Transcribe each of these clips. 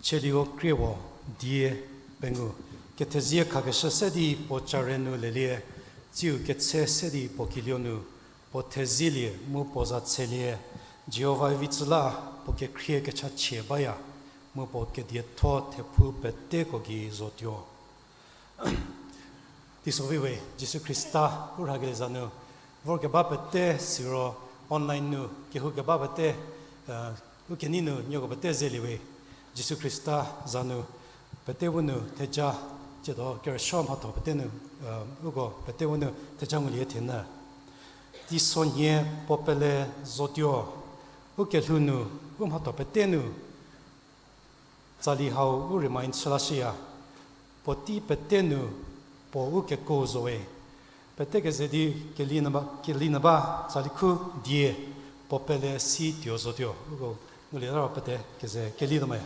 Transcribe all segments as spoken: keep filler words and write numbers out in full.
Chülieko krieko die pengou, kethezie khakeshü se di puo care nu lelie, tsiu ketse se di puo kiluo nu, puo thezielie mu puo za tselie, Jihova vi tsü la, puo kekhrie kechachie baya, mu puo kedietho thephu peteko gei zotuo. Teiso viwe, Jisu Khrista u rhakelie za nu vorkeba pete siro online nu kehoukeba pete, u kenei nu nieko pete zeliewe. Jisu Khrista za nu pete u nu theja, tsiedo kerüsuo mhatho pete nu, uko pete u nu theja ngulie thienyü. Teisonhie puo pele zotuo, u kelhou nu, u mhatho pete nu, tsali hau u remind chü lashüya, puotei pete nu, puo u kekuo zowe. Pete keze di keli nyü ba, keli nyü ba, tsali khu die, puo pele si tuo zotuo, uko ngulie ro pete keze keli tuo me.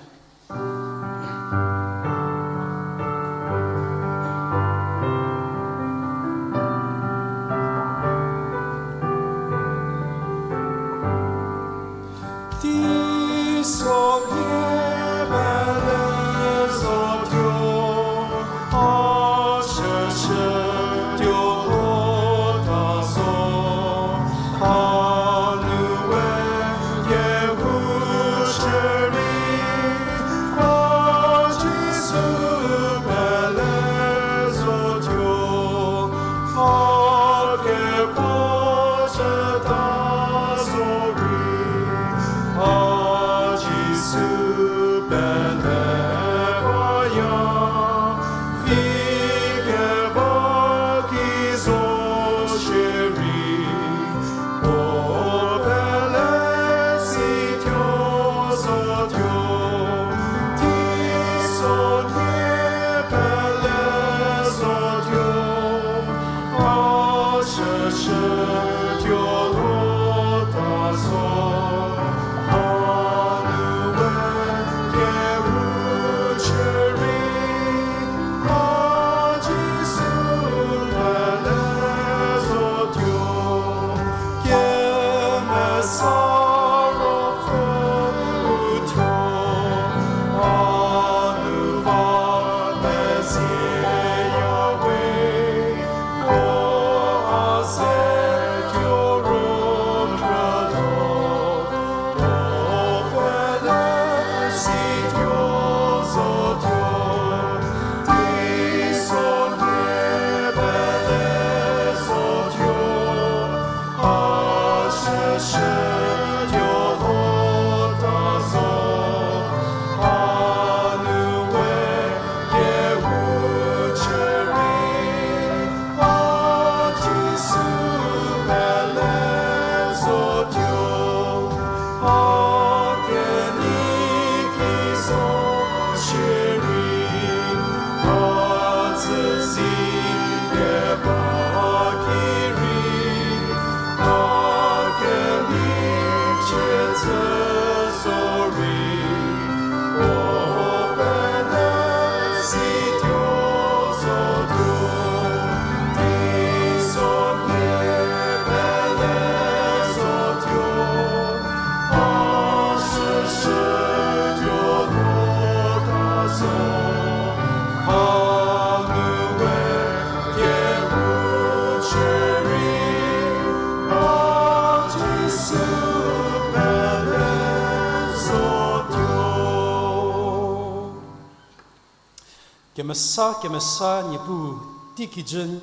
Kemesa, kemesa Niepuu, teikijü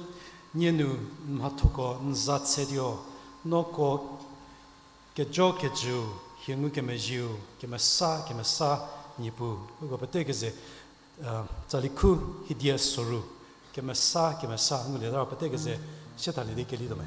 nie nu n mhathoko n za tsetuo, noko kejo kejüu, hie ngukemezhieu, kemesa, kemesa Niepuu. Uko pete keze, tsali khu hidie soru, kemesa, kemesa, ngulie ta pete keze, siethalie di keli tuo me.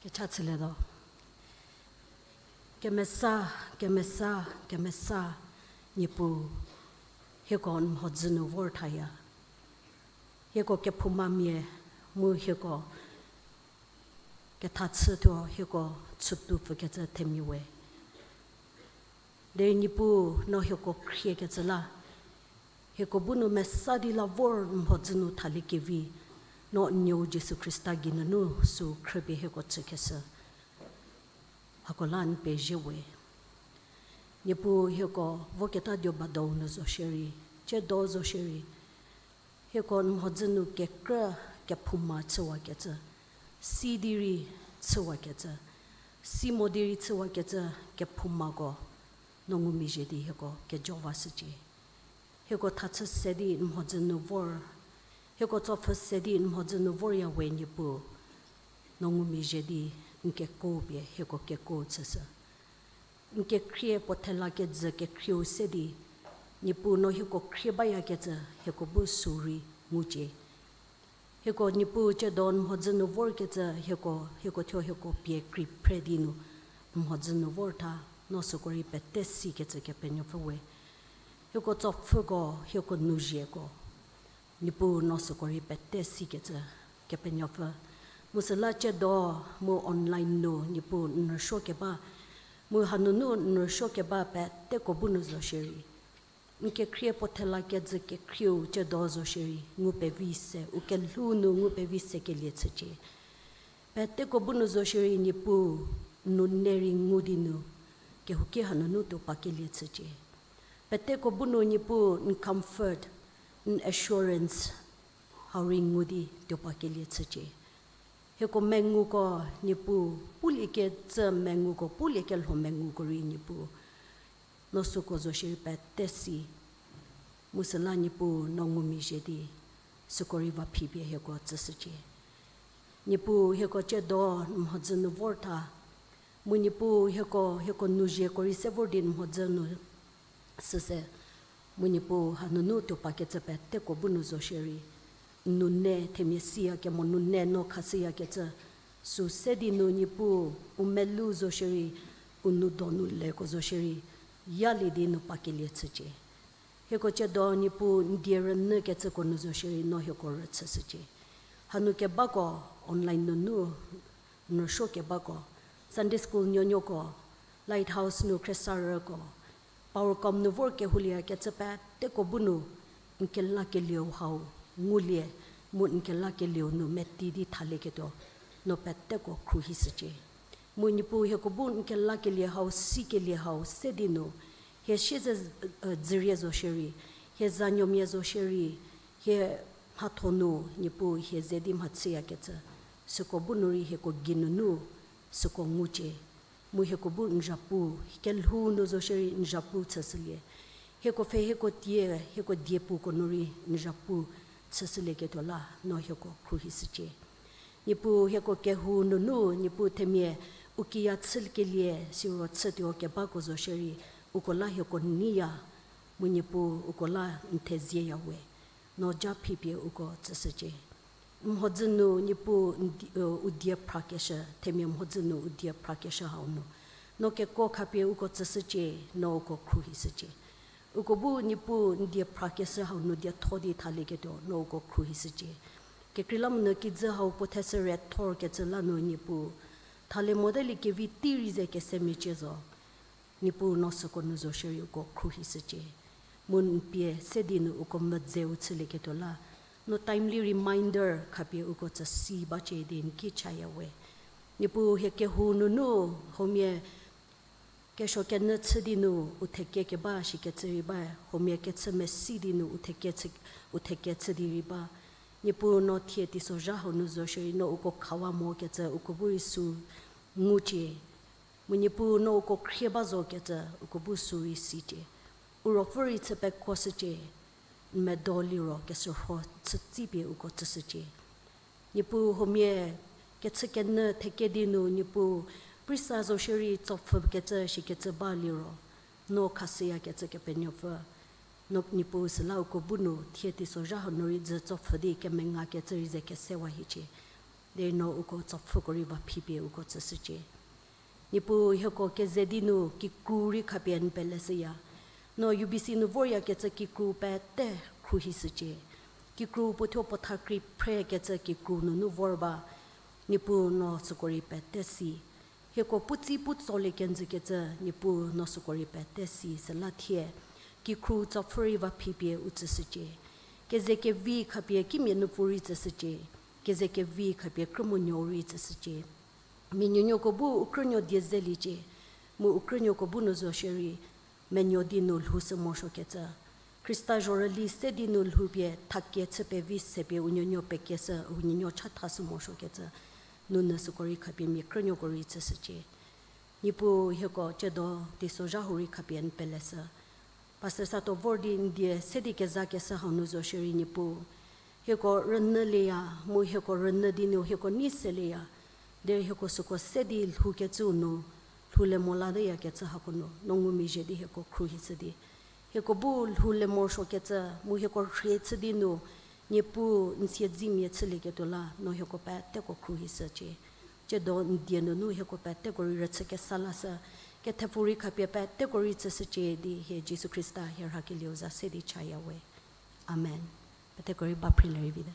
Kecha chülietuo. Kemesa, kemesa, kemesa, Niepuu, hieko n mhodzü nu vor thaya. Hieko kephoumamia mu hieko kethachütuo hieko chütuo pfükecü themia we. Derei Niepuu no hieko khriekecü la, hieko bu nu mesa di la vor n mhodzü nu thaliekevi, no n nuou Jisu Khrista geinunu sü khrüpie hieko chükeshü. Hako la n pezie we. Niepuu hieko voketa dio badau nu zo shierei, tsiedo zo shierei, hieko n mhodzü nu kekrü kephouma chüwakecü, si di rei chüwakecü, si mo di rei chüwakecü kephoumako, no ngumezhie di hieko kejo vashücie. Hieko thachü se di n mhodzü nu vor, hieko tsopfhü se di n mhodzü nu vorya we Niepuu, no ngumezhie di n kekuo pie hieko kekuo chüshü. N kekhrie puo thela kejü kekhrieu se di, Niepuu no hieko khrie bayakecü hieko bu sü rei ngucie. Hieko Niepuu tsiedo n mhodzü nu vorkecü hieko, hieko thuo hieko pie kri phre di nu n mhodzü nu vortha, no süko rei pete sikecü Kepenuopfü we. Hieko tsopfhüko, hieko nuzieko, Niepuu no süko rei pete sikecü Kepenuopfü. Mu süla tsiedo mu online nu Niepuu n rüsuo keba, mu hanunu n rüsuo keba peteko bu nu zo shierei, n kekhrie puo thela kejü kekhrieu tsiedo zo shierei ngu pevi se, u kelhou nu ngu pevi se kelie chücie. Peteko bu nu zo shierei Niepuu, n nune rei ngu di nu kehouki hanunu tuo pa kelie chücie. Peteko bu nu Niepuu n comfort, n assurance hau rei ngu di tuo pa kelie chücie. Hieko menguko Niepuu, puliekecü menguko, puliekelho menguko rei Niepuu, no süko zo shierei pete si. Mu süla Niepuu no ngumezhie di süko rei va phipie hieko tsüshücie. Niepuu hieko tsiedo n mhodzü nu vortha, mu Niepuu hieko, hieko nuzieko rei se vor di n mhodzü nu süse, mu Niepuu hanunu tuo pakecü peteko bu nu zo shierei, n nune themia siyakemo nune no khashüyakecü, sü se di nu Niepuu u melou zo shierei, u nou donu leko zo shierei, yalie di nu pa kelie chücie. Hieko tsiedo Niepuu n die rünyükecüko nu zo shierei no hieko rüchüshücie. Hanu kebako, online nunu n rüsuo kebako, Sunday school nuonuoko, Lighthouse nu khriesarüko, Powercom nu vor kehoulieyakecü peteko bu nu n kelakelieu hau ngulie, mu n kelakelieu nu meti di thalieketuo, no peteko khruohishücie. Mu Niepuu hieko bu n kelakelie hau, sikelie hau se di nu, hie sieze, dzürie zo shierei, hie zanuomia zo shierei, hie mhatho nu Niepuu hie ze di mhachüyakecü, süko bu nu rei hieko geinunu süko ngucie. Mu hieko bu n zhapu, kelhou nu zo shierei n zhapu chüshülie. Hieko pfhe hieko tie, hieko diepuko nu rei n zhapu chüshülieketuo la no hieko khruohishücie. Niepuu hieko kehou nunu Niepuu themia u kiya chükelie siro chütuo kebako zo shierei, uko la hieko neiya, mu Niepuu uko la n thezieya we, no ja phipie uko tsüshücie. Mhodzü nu Niepuu n di-, u die phrakeshü, themia mhodzü nu u die phrakeshü hau nu, no kekuo khapie uko tsüshücie, no uko khruohishücie. Uko bu Niepuu n die phrakeshü hau nu dietho di thalieketuo no uko khruohishücie. Kekreilamonyü kijü hau puo theshü rethorkecü la nu Niepuu, thalie motelie kevi tei rei ze kesemia cie zo. Niepuu no süko nu zo shierei uko khruohishücie. Mu n pie se di nu uko medzeu chülieketuo la, no timely reminder khapie uko tsüsi bacie di n ki chaya we. Niepuu hie kehou nunu, huomia kesuo kenyü chü di nu u theke keba shikecü rei ba, huomia kechü mesi di nu u theke chü, u theke chü di rei ba. Niepuu no thie teisozha hau nu zo shierei no uko khawa mokecü uko bu rei sü ngucie. Mu Niepuu no uko khrie ba zokecü uko bu sü rei sicie. U ruopfü rei chü pekuoshücie, n medo liro kesürho chütsipie uko tsüshücie. Niepuu huomia kechü kenyü theke di nu Niepuu prisa zo shierei tsopfhükecü shikecü ba liro, no khashüyakecü Kepenuopfü. No Niepuu süla uko bu nu thie teisozha hau nu rei dzü tsopfhü di kemengakecü rei ze kesewa hiecie. Derei no uko tsopfhüko rei va phipie uko tsüshücie. Niepuu hieko keze di nu kikru rei khapie n peleshüya. No U B C nu voryakecü kikru pete khruohishücie. Kikru puothuo puotha kri phrekecü kikru nunu vor ba. Niepuu no süko rei pete si. Hieko puotsi putsolie kenjükecü Niepuu no süko rei pete si süla thie kikru tsopfhü rei va phipie u tsüshücie. Keze kevi khapie kimia nupfu rei tsüshücie. Keze kevi khapie krümonuo rei tsüshücie. Mia nuonuoko bu u krünuo die zeliecie, mu u krünuoko bu nu zo shierei menuo di nu lhoushü morosuokecü. Khrista zhorüli se di nu lhoupie thakie chü pevi sepie u nuonuo pekeshü u nuonuo chathashü morosuokecü. Nunu süko rei khapie mia krünuoko rei tsüshücie. Niepuu hieko tsiedo teisozha hau rei khapie n peleshü. Pastor Sato vor di n die se di kezakeshü hau nu zo shierei Niepuu, hieko rünyülieya, mu hieko rünyü di nu hieko nei selieya. Derei hieko süko se di lhoukecüu nu, lhoulie mo lateyakecü hako nu no ngumezhie di hieko khruohishü di, hieko bu lhoulie morosuokecü mu hieko rhie chü di nu, Niepuu n siedzemia chülieketuo la no hieko peteko khruohishücie. Tsiedo n die nunu hieko peteko rei rüchü kesa lashü, kethepfu rei khapie peteko rei tsüshücie di hie Jisu Khrista hie rhakelieu za se di chaya we. Amen. Peteko rei ba phrilie rei vite.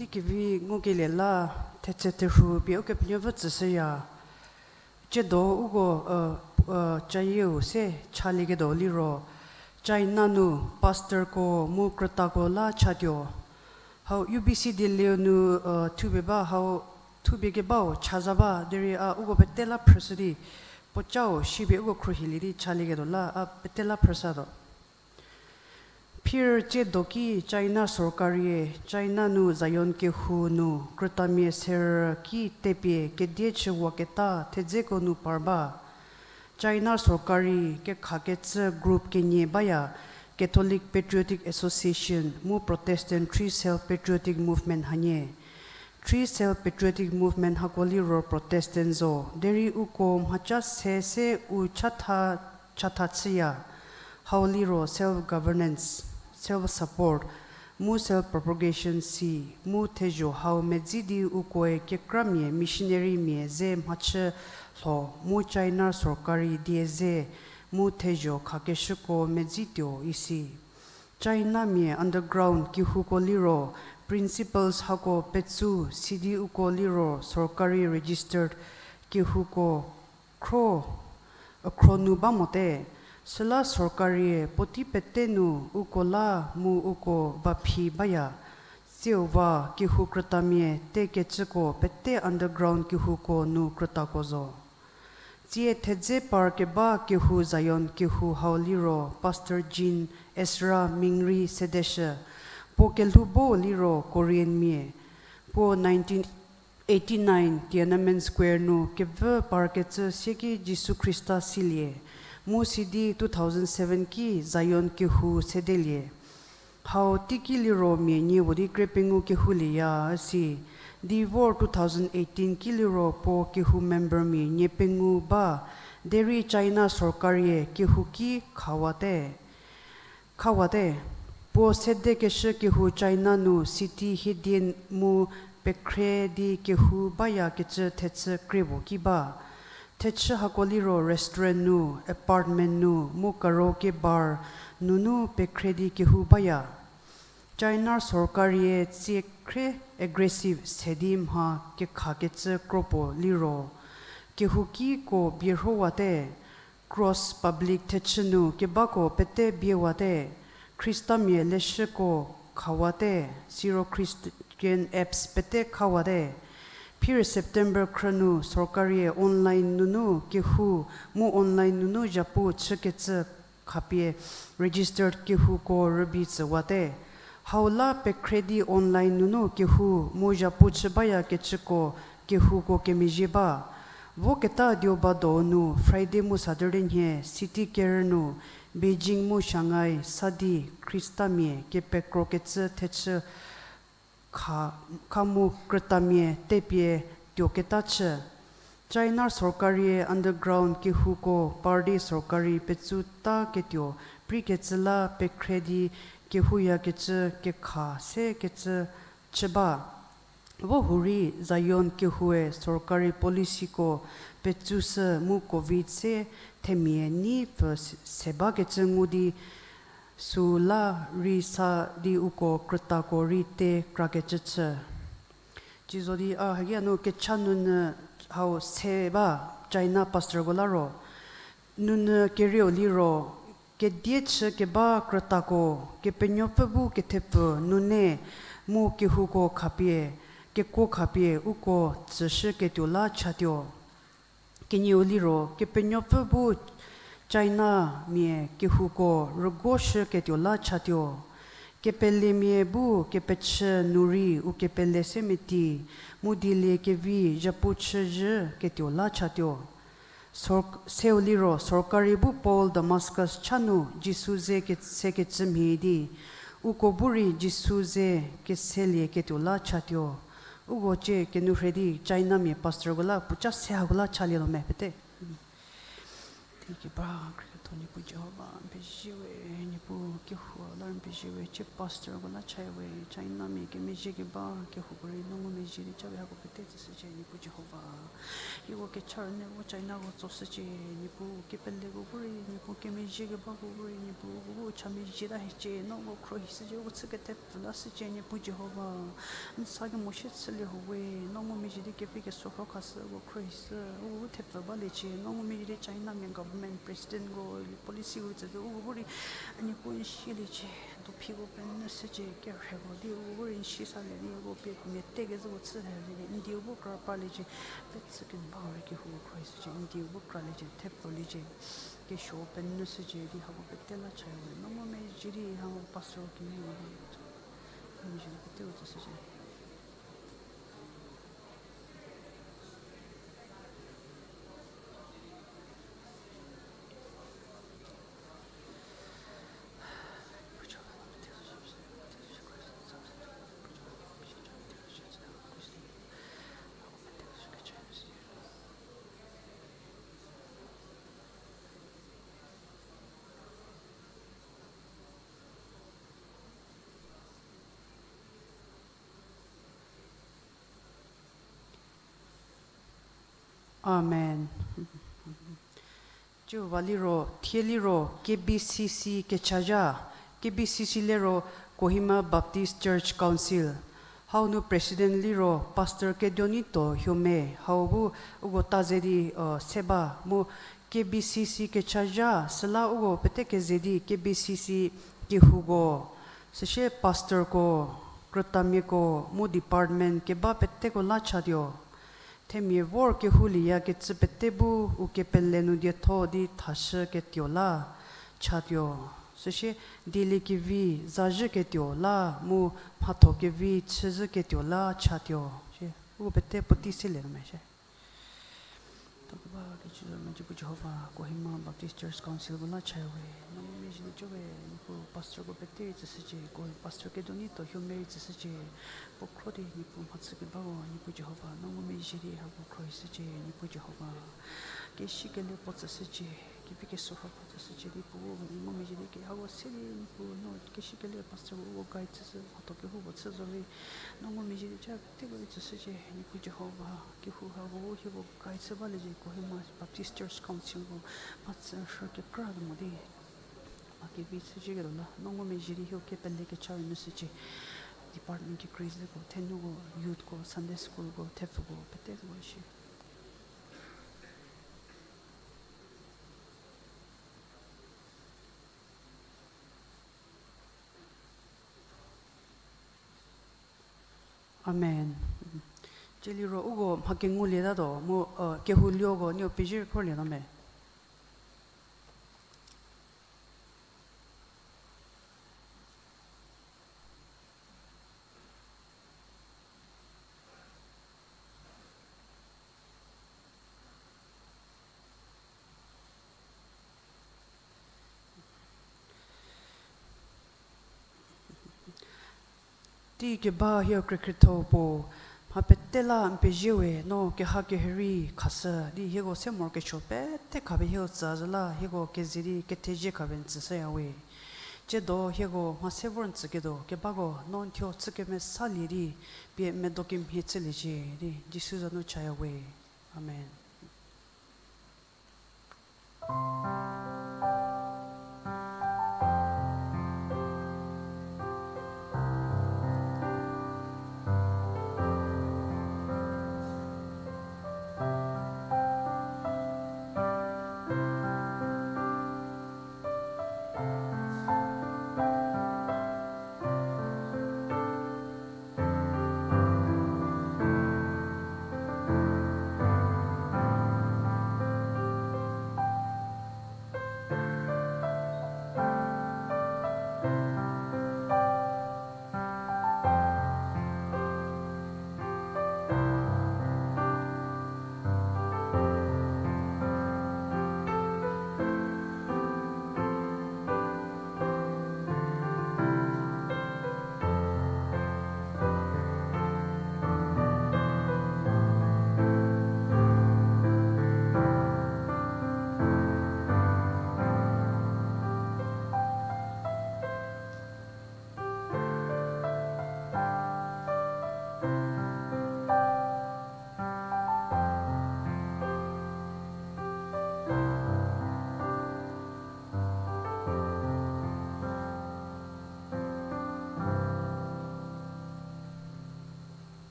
Di kevi ngukelie la, thetse terhu pie Ukepenuopfü tsüshüya. Tsiedo uko, chayieu se chalieketuo liro, China nu pastorko mu krütako la chatuo. Hau U B C dieliu nu thupie ba, hau thupie kebau chaza ba derei a uko pete la phrüshü di, puocau shipie uko khruohilie di chalieketuo la a pete la phrüshütuo. Phir tsiedo ki China sorkarie China nu Zion kehou nu krütamia serü ki tepie kedie chüwaketa thedzeko nu par ba. China sorkari kekhakecü group kenie baya, Catholic Patriotic Association mu Protestant Three Self Patriotic Movement hanie. Three Self Patriotic Movement hako liro Protestant zo, derei uko mhaca se se u chatha, chatha chüya. Hau liro self governance, self support, mu self propagation si, mu thezho hau medzi di ukoe kekramia missionarymia ze mhachü lho mu China sorkari die ze mu thezho khakeshüko medzituo isi. Chinamia underground kehouko liro principles hako petsu sidi uko liro sorkari registered kehouko khro, khro nu ba mote. Süla sorkarie puotei pete nu uko la mu uko vaphi baya. Tsiu va kehou krütamia tekecüko pete underground kehouko nu krütako zo. Tsie thedze par keba kehou Zion kehou hau liro Pastor Jean Ezra Mingri sedeshü, puo kelhou bo liro Koreanmia. Puo nineteen eighty-nine Tiananmen Square nu kevü parkecü sieki Jisu Khrista silie, mu sidi two thousand seven ki Zion kehou sedelie. Hau teiki liro mia nie puo di krie pengou kehoulieya üsi. Di vor two thousand eighteen ki liro puo kehou membermia nie pengou ba, derei China sorkarie kehouki khawate. Khawate, puo sedekeshü kehou China nu city hiedie mu pekhre di kehou bayakecü thechü krie puo ki ba. Thechü hako liro restaurant nu, apartment nu, mu karaoke bar nunu pekhre di kehou baya. China sorkarie tsie khre aggressive se di mha kekhakecü kro puo liro, kehoukiko bierhowate, cross public thechü nu kebako pete biewate, Khristamia leshüko khawate, siro Christian apps pete khawate. Phir September khrü nu sorkarie online nunu kehou mu online nunu zhapu chükecü khapie registered kehouko rübei tsüwate. Hau la pekhre di online nunu kehou mu zhapu chü bayakecüko kehouko kemezhie ba. Voketa dioba donu Friday mu Saturday nhie city kerü nu Beijing mu Shanghai sa di Khristamia kepekrokecü thechü kha, kha mu krütamia tepie tuoketa chü. China sorkarie underground kehouko par di sorkari petsu ta ketuo preikecü la pekhre di kehouyakecü kekha sekecü chü ba. Vo hurei Zion kehoue sorkari policyko petsushü mu covid se themia nei pfü se bakecü ngu di süla rei sa di uko krütako rei te krakecü chü. Cizo di a haki a nu kecha nunyü hau se ba China pastorko la ro. Nunyü kerieu liro, kedie chü keba krütako, Kepenuopfü bu kethepfü nune mu kehouko khapie, kekuo khapie uko tsüshüketuo la chatuo. Kenieu liro, Kepenuopfü bu Chinamia kehouko rüguoshüketuo la chatuo. Kepelemia bu kepechü nu rei u kepele se meti, mu dielie kevi zhapu chüzhüketuo la chatuo. Seu liro sorkari bu Paul Damascus cha nu Jisu ze kesekecü mhie di, uko bu rei Jisu ze keselieketuo la chatuo. Uko cie kenourhei di Chinamia pastorko la puoca se hako la chalie lo me pete. Keba, khriketho Niepuu Jihova, n pezie we, Niepuu kehou la n pezie we, chief pastorko la cha we, Chinamia kemezhie keba kehouko rei no ngumezhie di cha we hako pete tsüshücie, Niepuu Jihova. Hieko kecha rünyü vo Chinako tsoshücie, Niepuu kepeleko bu rei, Niepuu kemezhie kebako bu rei, Niepuu uko bu cha mezhie ta hiecie, no uko khruohishücie, uko chü kethepfü la shücie, Niepuu Jihova. N sa kemo shie chülie ho we, no ngumezhie di kevi kesuo rho khashü uko khruohishü, uko bu thepfü baliecie, no ngumezhie di Chinamia government presidentko, policyko tsü di uko bu rei, Niepuu n sieliecie, dophiko penyü shücie, kerheko di uko bu rei n si salie di uko pie mia te kezhüko chü helie, n dieu bu kra parliecie, petsü keba rei kehou khruohishücie, n dieu bu kraliecie, thepfüliecie, kesuo penyü shücie di hako pete la cha we, no ngumezhie di hako pastor kemia, ngumezhie di pete u tsüshücie. Amen. Ciu va liro, thie liro, K B C C kechazha, K B C C liro, Kohima Baptist Church Council. Hau nu president liro, Pastor Kedonito Hiome, hau bu uko ta ze di, uh, se ba, mu K B C C kechazha, süla uko pete keze di K B C C kehouko, süsie pastorko, krütamiako, mu department keba peteko la chatuo. Themia vor kehoulieya kecü pete bu u kepele nu dietho di thashü ketuo la chatuo. Süsie dieliekevi zazhü ketuo la mu mhatho kevi chüzhü ketuo la chatuo. Sie, uko pete puotei selie nu me shie. Takeba kecü zo mecü pu Jihova, Kohima Baptist Church Councilko la cha we, no ngumezhie di cha we, Niepuu pastorko pete rei tsüshücie, ko pastor Kedonito Hiome rei tsüshücie, puo khro di Niepuu mhachü kebako, Niepuu Jihova, no ngumezhie di hako khruohishücie, Niepuu Jihova. Kesi kelie puo tsüshücie, kevi kesuo rho puo tsüshücie di puo ngumezhie di ke hako se di Niepuu no kesi kelie pastor uko guide chüshü, mhatho kehoupuo chü zorei, no ngumezhie di cha peteko rei tsüshücie, Niepuu Jihova, kehou hako hieko guide chü baliecie, Kohima Baptist Church Councilko mhachü rhü kekra kemo di mha kevi chüzhüketuo la, no ngumezhie di hieko kepele kecha rünyü shücie, department kekreizhüko, thenuko, youthko, Sunday schoolko, thepfüko, peteko shi. Amen. Celiro uko mha kengulietatuo mu, uh, kehou lioko nieko pezie rei khorlietuo me. Tei keba hie krekretho puo, mha pete la n pezie we, no keha kerhei khashü di hieko se morokesuo pete khapie hieko tsü zhü la hieko keze di kethezie khapie n tsüshüya we. Tsiedo hieko mha se vor n tsüketuo kebako no n thuo chü kemesalie di pie medo kemhie chüliecie di Jisu za nu chaya we. Amen.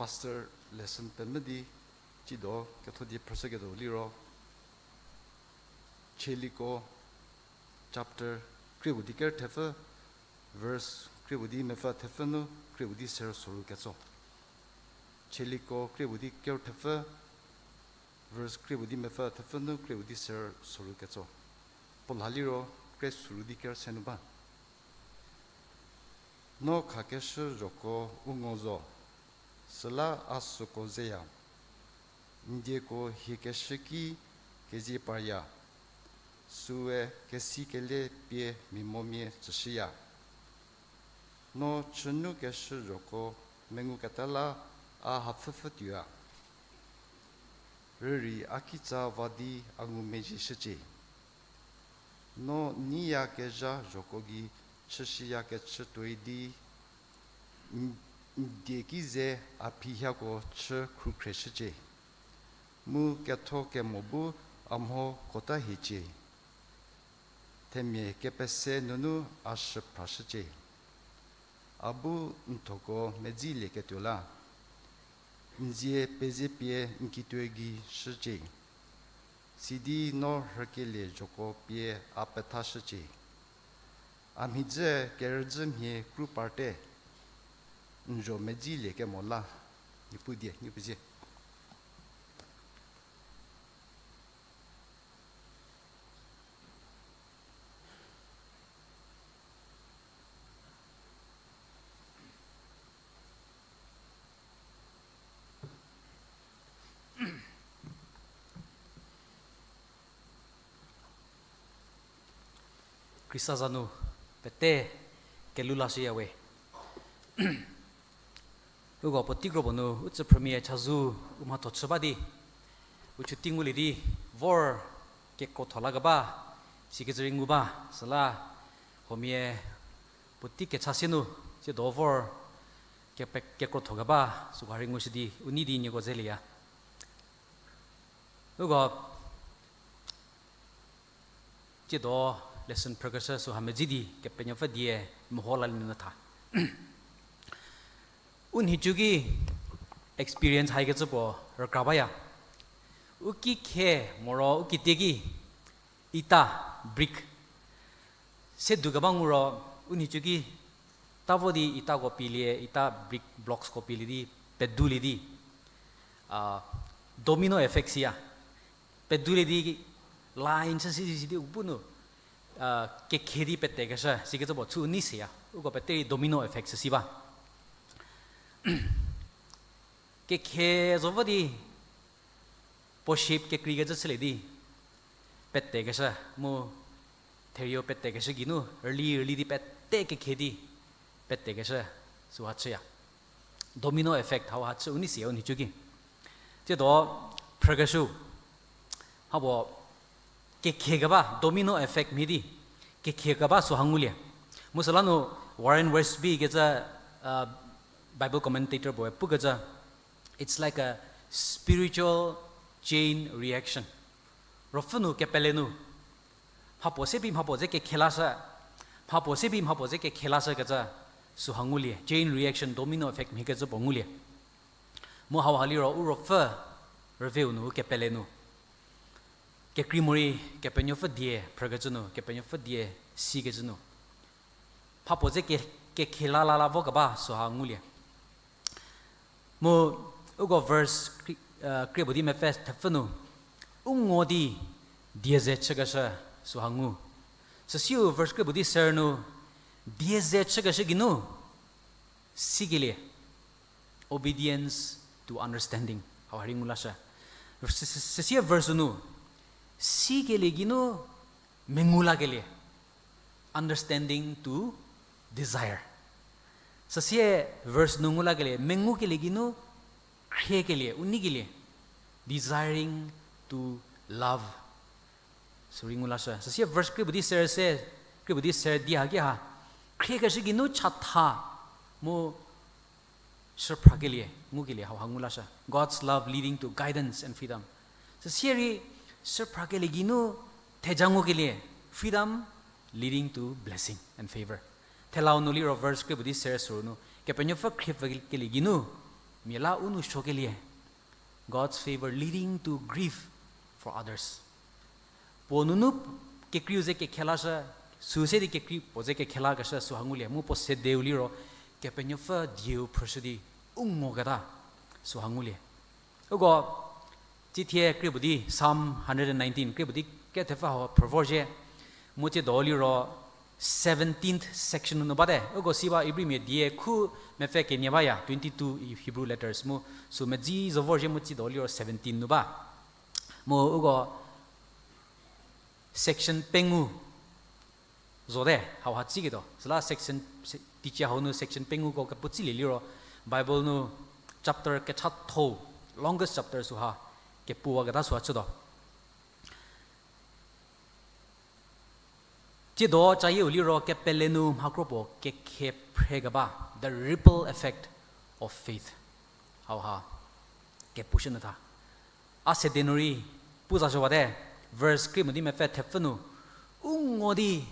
Pastor lesson pemvü di, cido ketho die phrüshüketuo liro, Chieliko chapter krie puo di ker thepfü, verse krie puo di mepfü thepfü nu krie puo di ser soru ketso. Chieliko krie puo di ker thepfü, verse krie puo di mepfü thepfü nu krie puo di ser soru ketso. Puo la liro krie soru di ker se nu ba. No khakeshü zhoko u ngo zo, süla a süko zeya. N dieko hiekeshü ki kezie parya, süe kesikelie pie mimomia tsüshüya. No chünukeshü zhoko menguketa la a hapfhüpfhü tuoya. Rürei a kitsa va di a ngumezhieshücie. No neiyakezha zhoko gei chüshüyakecü tuoi di, n-, n die ki ze a phihiako chü khrukhrieshücie. Mu ketho kemo bu a mho kota hiecie. Themia kepese nunu a shüphrashücie. A bu n thoko medzilieketuo la, n zie pezie pie n kituo gei shücie. Sidi no rhükelie zhoko pie a pethashücie. A mhidzü kerüdzü mhie kru parte, n zho medzilie kemo la, Niepuu die, Niepuu zie. Khrista za nu pete kelhou lashüya we. Uko puotei kropuo nu u tsüphrümia chazou u mhatho chü ba di, u chuti ngulie di vor kekrotho la keba, sikecü rei ngu ba, süla huomia puotei kecha sie nu, tsiedo vor kepe-, kekrotho keba, süha rei ngushü di u nei di nieko zelieya. Uko tsiedo lesson phrükeshü süha medzi di Kepenuopfü die meho lalie nyü tha. U nhicu ki experience haikecü puo rükra baya. U ki khe moro u kitie ki ita, brick se du keba ngu ro, u nhicu ki ta vo di itako pielie, ita brick blocksko pielie di, pedulie di, a, domino effect siya. Pedulie di line chü si, si, si di u bu nu, a, kekhe di petekeshü, sikecü puo chü nei seya. Uko pete rei domino effect si ba. Kekhe zo vo di, puo shape kekreikecü chülie di, petekeshü, mu therieu petekeshü geinu, rüli, rüli di pete kekhe di, petekeshü, süha chüya. Domino effect hauha chü u nei seya u nhicu ki. Tsiedo phrükeshü, hako kekhe keba, domino effect mhie di, kekhe keba süha ngulie. Mu süla nu Warren Wiersbe kecü, a, Bible commentator puoe pukecü, it's like a spiritual chain reaction. Ruopfü nu kepele nu, mhapuo se pie mhapuo dze kekhe lashü, mhapuo se pie mhapuo dze kekhe lashükecü süha ngulie, chain reaction, domino effect mhiekecü puo ngulie. Mu hauha liro u ruopfü rüveu nu, u kepele nu, kekrei morei Kepenuopfü die phrükecü nu, Kepenuopfü die sikecü nu, mhapuo dze ke-, kekhe la la la vo keba süha ngulie. Mu uko verse kri-, a, krie puo di mepfü thepfü nu, u ngo di die ze chükeshü süha ngu. Süsiu verse krie puo di ser nu, die ze chükeshü geinu sikelie, obedience to understanding hauha rei ngu lashü. Sü-, sü-, süsie verse nu, sikelie geinu mengu lakelie, understanding to desire. Süsie verse nu ngu lakelie, mengukelie geinu khriekelie, u neikelie, desiring to love. Sürei ngu lashü. Süsie verse krie puo di ser se, krie puo di ser di haki ha, khriekeshü geinu chatha mu shüphrakelie ngukelie hauha ngu lashü. God's love leading to guidance and freedom. Süsie rei shüphrakelie geinu theja ngukelie, freedom leading to blessing and favor. Thelau nu liro verse krie puo di ser suru nu, Kepenuopfü khriepfükelie geinu Mia la u nu suokelie, God's favor leading to grief for others. Puo nunu kekreiu ze kekhelashü, sü se di kekrei puo ze kekhelakeshü süha ngulie, mu puo sedeu liro, Kepenuopfü dieu phrüshü di u ngoketa süha ngulie. Uko, tsithie krie puo di Psalm hundred and nineteen krie puo di kethepfü hau phrü vorzhie, mu tsiedo liro seventeenth section nu bate. Uko si ba Ibrimia die khu mepfü kenie baya, twenty-two Hebrew letters mu, sü medzi zo vorzhie mu tsiedo liro seventeen nu ba. Mu uko section pengou zote, hauha tsiketuo. Süla section, se-, teicie hau nu section pengouko kepu tsilie liro, Bible nu chapter kechatho, longest chapter süha, kepuwaketa süha chütuo. Tsiedo cayieu liro kepele nu mhakro puo kekhe phrekeba, the ripple effect of faith. Hauha, kepushü nyü tha. A sede nu rei, pu za zhüwate, verse krie mo di mepfü thepfü nu, u ngo di,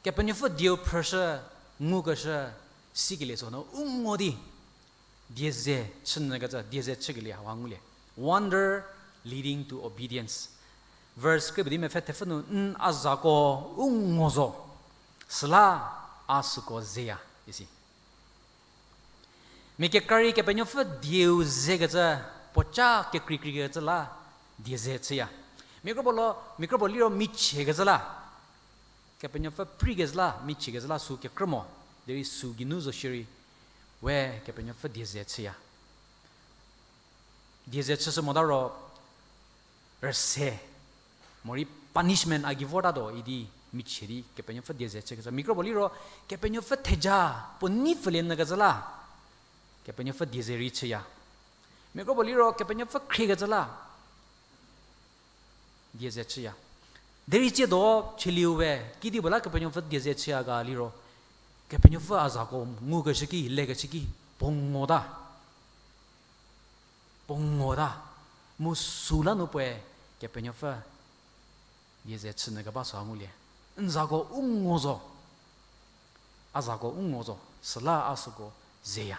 Kepenuopfü dieu phrüshü, ngukeshü, sikelie sünu, u ngo di, die ze chünyükecü, die ze chükelie hauha ngulie. Wonder leading to obedience. Verse krie puo di mepfü thepfü nu, n a zako u ngo zo, süla a süko zeya, isi. Mia kekra rei Kepenuopfü dieu zekecü, puoca kekreikreikecü la, die ze chüya. Mia kropuo lo, mia kropuo liro michiekecü la, Kepenuopfü preikezhüla, michiekecü la sü kekrü mo, derei sü geinu zo shierei, we Kepenuopfü die ze chüya. Die ze chüshü mota ro, rüse, morei punishment a gei vortatuo idi michie di Kepenuopfü die ze chükecü. Mia kropuo liro, Kepenuopfü theja, puo nei pfülie nyükecü la, Kepenuopfü die ze rei chüya. Mia kropuo liro, Kepenuopfü khriekecü la, die ze chüya. Derei tsiedo chüliu we, kedipuo la Kepenuopfü die ze chüya ga liro, Kepenuopfü a zako ngukeshü ki, lekeshü ki, puo ngota. Puo ngota. Mu sü la nu puoe Kepenuopfü die ze chünyü keba süha ngulie. N zako u ngo zo. A zako u ngo zo. Süla a süko zeya.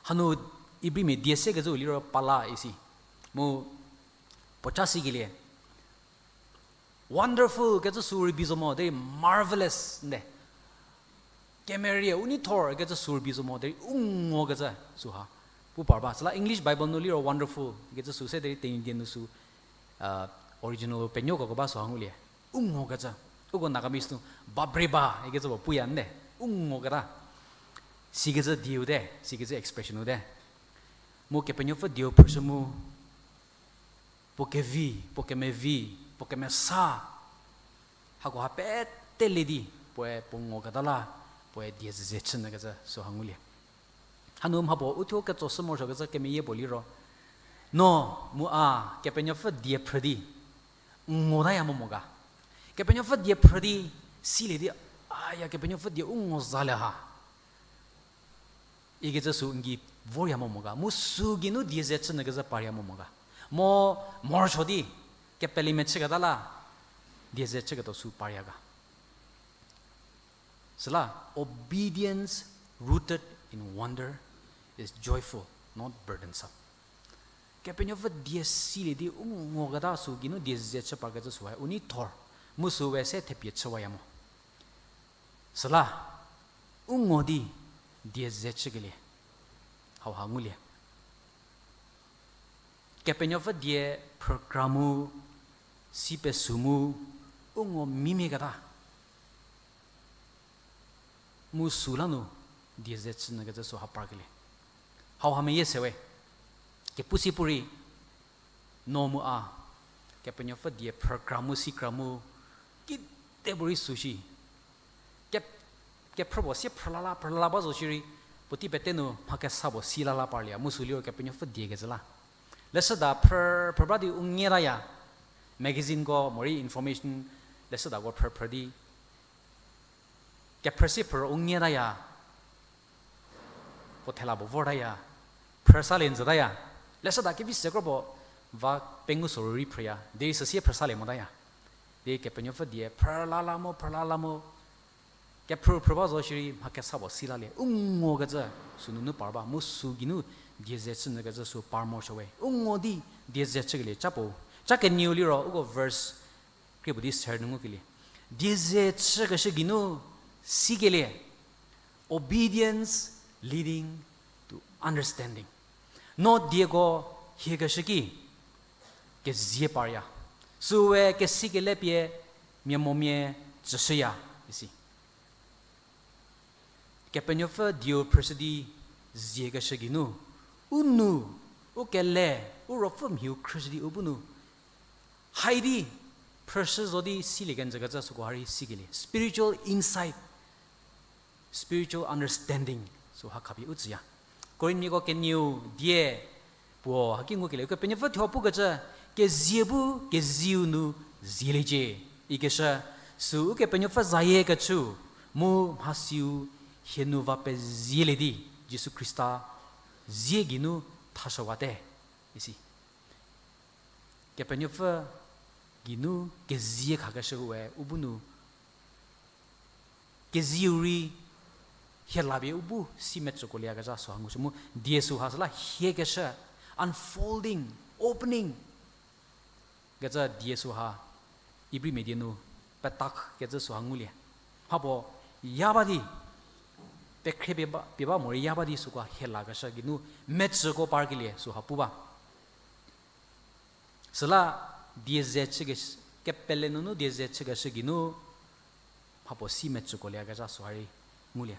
Hanu Ibrimia die sekecü liro pala isi. Mu puoca sikelie. Wonderful kecü sü rübei zo mo, derei marvelous nde. Kemerie, u neithor kecü sü rübei zo mo, derei u ngokecü süha pu par ba. Süla English Bible nu liro wonderful kecü sü se derei Tenyidie nu sü, original penuokoko ba süha ngulie. U ngokecü. Uko Nagamese nu, babreba ikecü puo puya nde. U ngoketa. Sikecü dieu te, sikecü expression u te. Mu Kepenuopfü dieu phrüshü mu, puo kevi, puo kemevi, puo kemesa, hakoha pete le di, puoe puo ngoketa la, puoe die ze chünyükecü süha ngulie. Hanu mhapuo uthuo ketso shü morosuokecü kemeyie puo liro, no mu a Kepenuopfü die phrü di, n ngotaya mo mo ga. Kepenuopfü die phrü di, silie di, aya Kepenuopfü die u ngo za le ha. Ikecü sü n gei vorya mo mo ga. Mu sü geinu die ze chünyükecü parya mo mo ga. Mo, morosuo di, kepelemia chüketa la, die ze chüketuo sü parya ga. Süla, obedience rooted in wonder is joyful, not burdensome. Kepenuopfü die silie di u ngoketa sü geinu die ze chü parkecü sühae u neithor, mu sü we se thepie chüwaya mo. Süla, u ngo di die ze chükelie hauha ngulie. Kepenuopfü die phrükra mu, si pesü mu, u ngo mimia keta. Mu sü la nu die ze chünyükecü süha parkelie hauha meyie sewe. Kepu si pu rei, no mu a Kepenuopfü die phrükra mu sikra mu, kedipuorei sü shi. Ke, kephrü puo sie phrülala, phrülala ba zo shierei, puotei pete nu mha kesa puo si lala parlieya, mu sü liro Kepenuopfü diekecü la. Leshüda phrü, phrü ba di u ngietaya. Magazineko morei information leshüdako phrü phrü di. Kephrü sie phrü u ngietaya. Puo thela puo vortaya. Phrü salie njütaya. Leshüda kevi se kro puo va pengou sorou rei phrüya. Derei süsie phrü salie motaya. Di Kepenuopfü die phrülala mo, phrülala mo. Kephrü phrü ba zo shierei mha kesa puo si lalie. U ngokecü sünunu par ba, mu sü geinu die ze chünyükecü sü par morosuo we. U ngo di die ze chükelie ca puo. Ca kenieu liro, uko verse krie puo di ser nu ngukelie. Die ze chükeshü geinu sikelie. Obedience leading to understanding. No dieko hiekeshü ki kezie parya. Süwe kesikele pie mia momia tsüshüya, isi. Kepenuopfü dieu phrüshü di ziekeshü geinu, u nu, u kele, u ruopfü mhiu khrüshü di u bu nu hai di phrüshü zo di silie kenjükecü süko ha rei sikelie. Spiritual insight, spiritual understanding, süha khapie u tsüya. Korintmiako kenieu die puo haki ngukelie, Ukepenuopfü thuo pukecü, kezie bu kezieu nu zieliecie ikeshü, sü Ukepenuopfü zayiekecü, mu mhasiu hie nu va pezielie di Jisu Khrista zie geinu thashüwate, isi. Kepenuopfü geinu kezie khakeshüe u bu nu kezieu rei hie la pie u bu si metsüko lieyakezha süha ngushü mu die süha süla hiekeshü, unfolding, opening kecü die süha, Ibri medie nu petak kecü süha ngulie. Mhapuo ya ba di, pekhrie pie ba, pie ba morei ya ba di süko hie lakeshü geinu metsüko parkelie süha pu ba. Süla die ze chükeshü, kepele nunu die ze chükeshü geinu mhapuo si metsüko lieyakezha süha rei ngulie.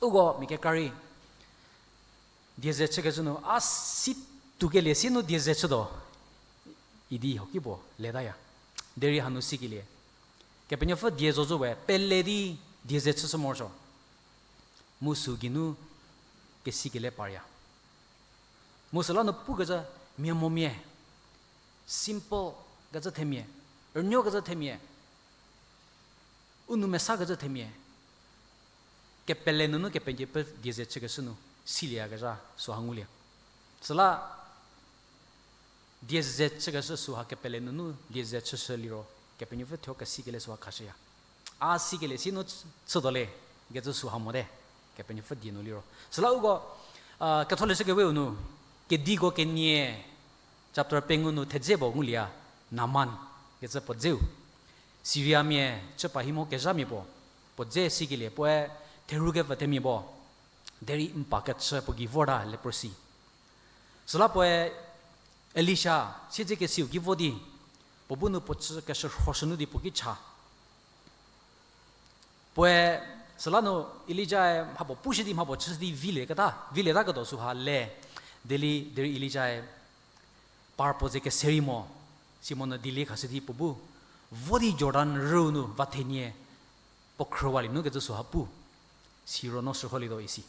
Uko mia kekra rei die ze chükecü nu a si tukelie si nu die ze chütuo idi hoki puo letaya. Derei hanu sikelie, Kepenuopfü die zocü we pele di die ze chüshü morosuo. Mu sü geinu kesikele parya. Mu süla nu pukecü mia momia, simple kecü themia, rünuokecü themia, u nou mesakecü themia, kepele nunu Kepenuopfü die ze chükeshü nu silieyakezha süha ngulie. Süla die ze chükeshü süha kepele nunu die ze chüshü liro, Kepenuopfü thuo kesikele süha khashüya. A sikelie si nu chü-, chütuo le, kecü süha mote, Kepenuopfü die nu liro. Süla uko, a, Ketholeshü Kewe-u nu, Kediko Kenie, chapter pengou nu thedze puo ngulie ya, Naman kecü puo dzeu. Siriamia chü pa hi mo kezhamia puo, puo dze sikelie puoe theru kepfü themia puo, derei n pa kechü puo gei vorta leprosy. Süla puoe Elisha siedzekesiu ki vo di, puo bu nu puo chü keshürhoshü nu di puo ki cha. Puoe süla nu Elijae mhapuo pushü di mhapuo chüshü di vilieketa, vilieta ketuo süha le, derei, derei Elijae par puo ze kese rei mo, Simon-e dilie khashü di puo bu vo di Jordan rüu nu va thenie puo khrüwalie nu kecü süha pu, siro no shürholietuo isi.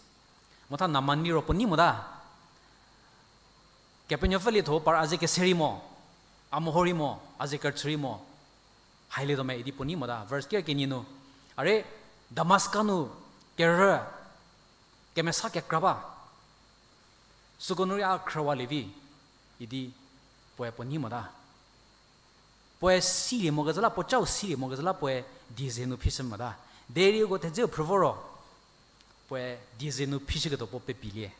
Motha Naman liro puo nei mota. Kepenuopfü lietho par a ze kese rei mo, a meho rei mo, a ze kerüchü rei mo, hailietuo me idi puo nei mota. Verse ker kenie nu, are Damaska nu kerü kemesa kekra ba, süko nu rei a khrüwalie vi idi puoe puo nei mota. Puoe silie mokecü la, puo chau silie mokecü la puoe die ze nu phishü mota. Derei uko thedzeu phrü vo ro, puoe die ze nu phishüketuo puo pepilie.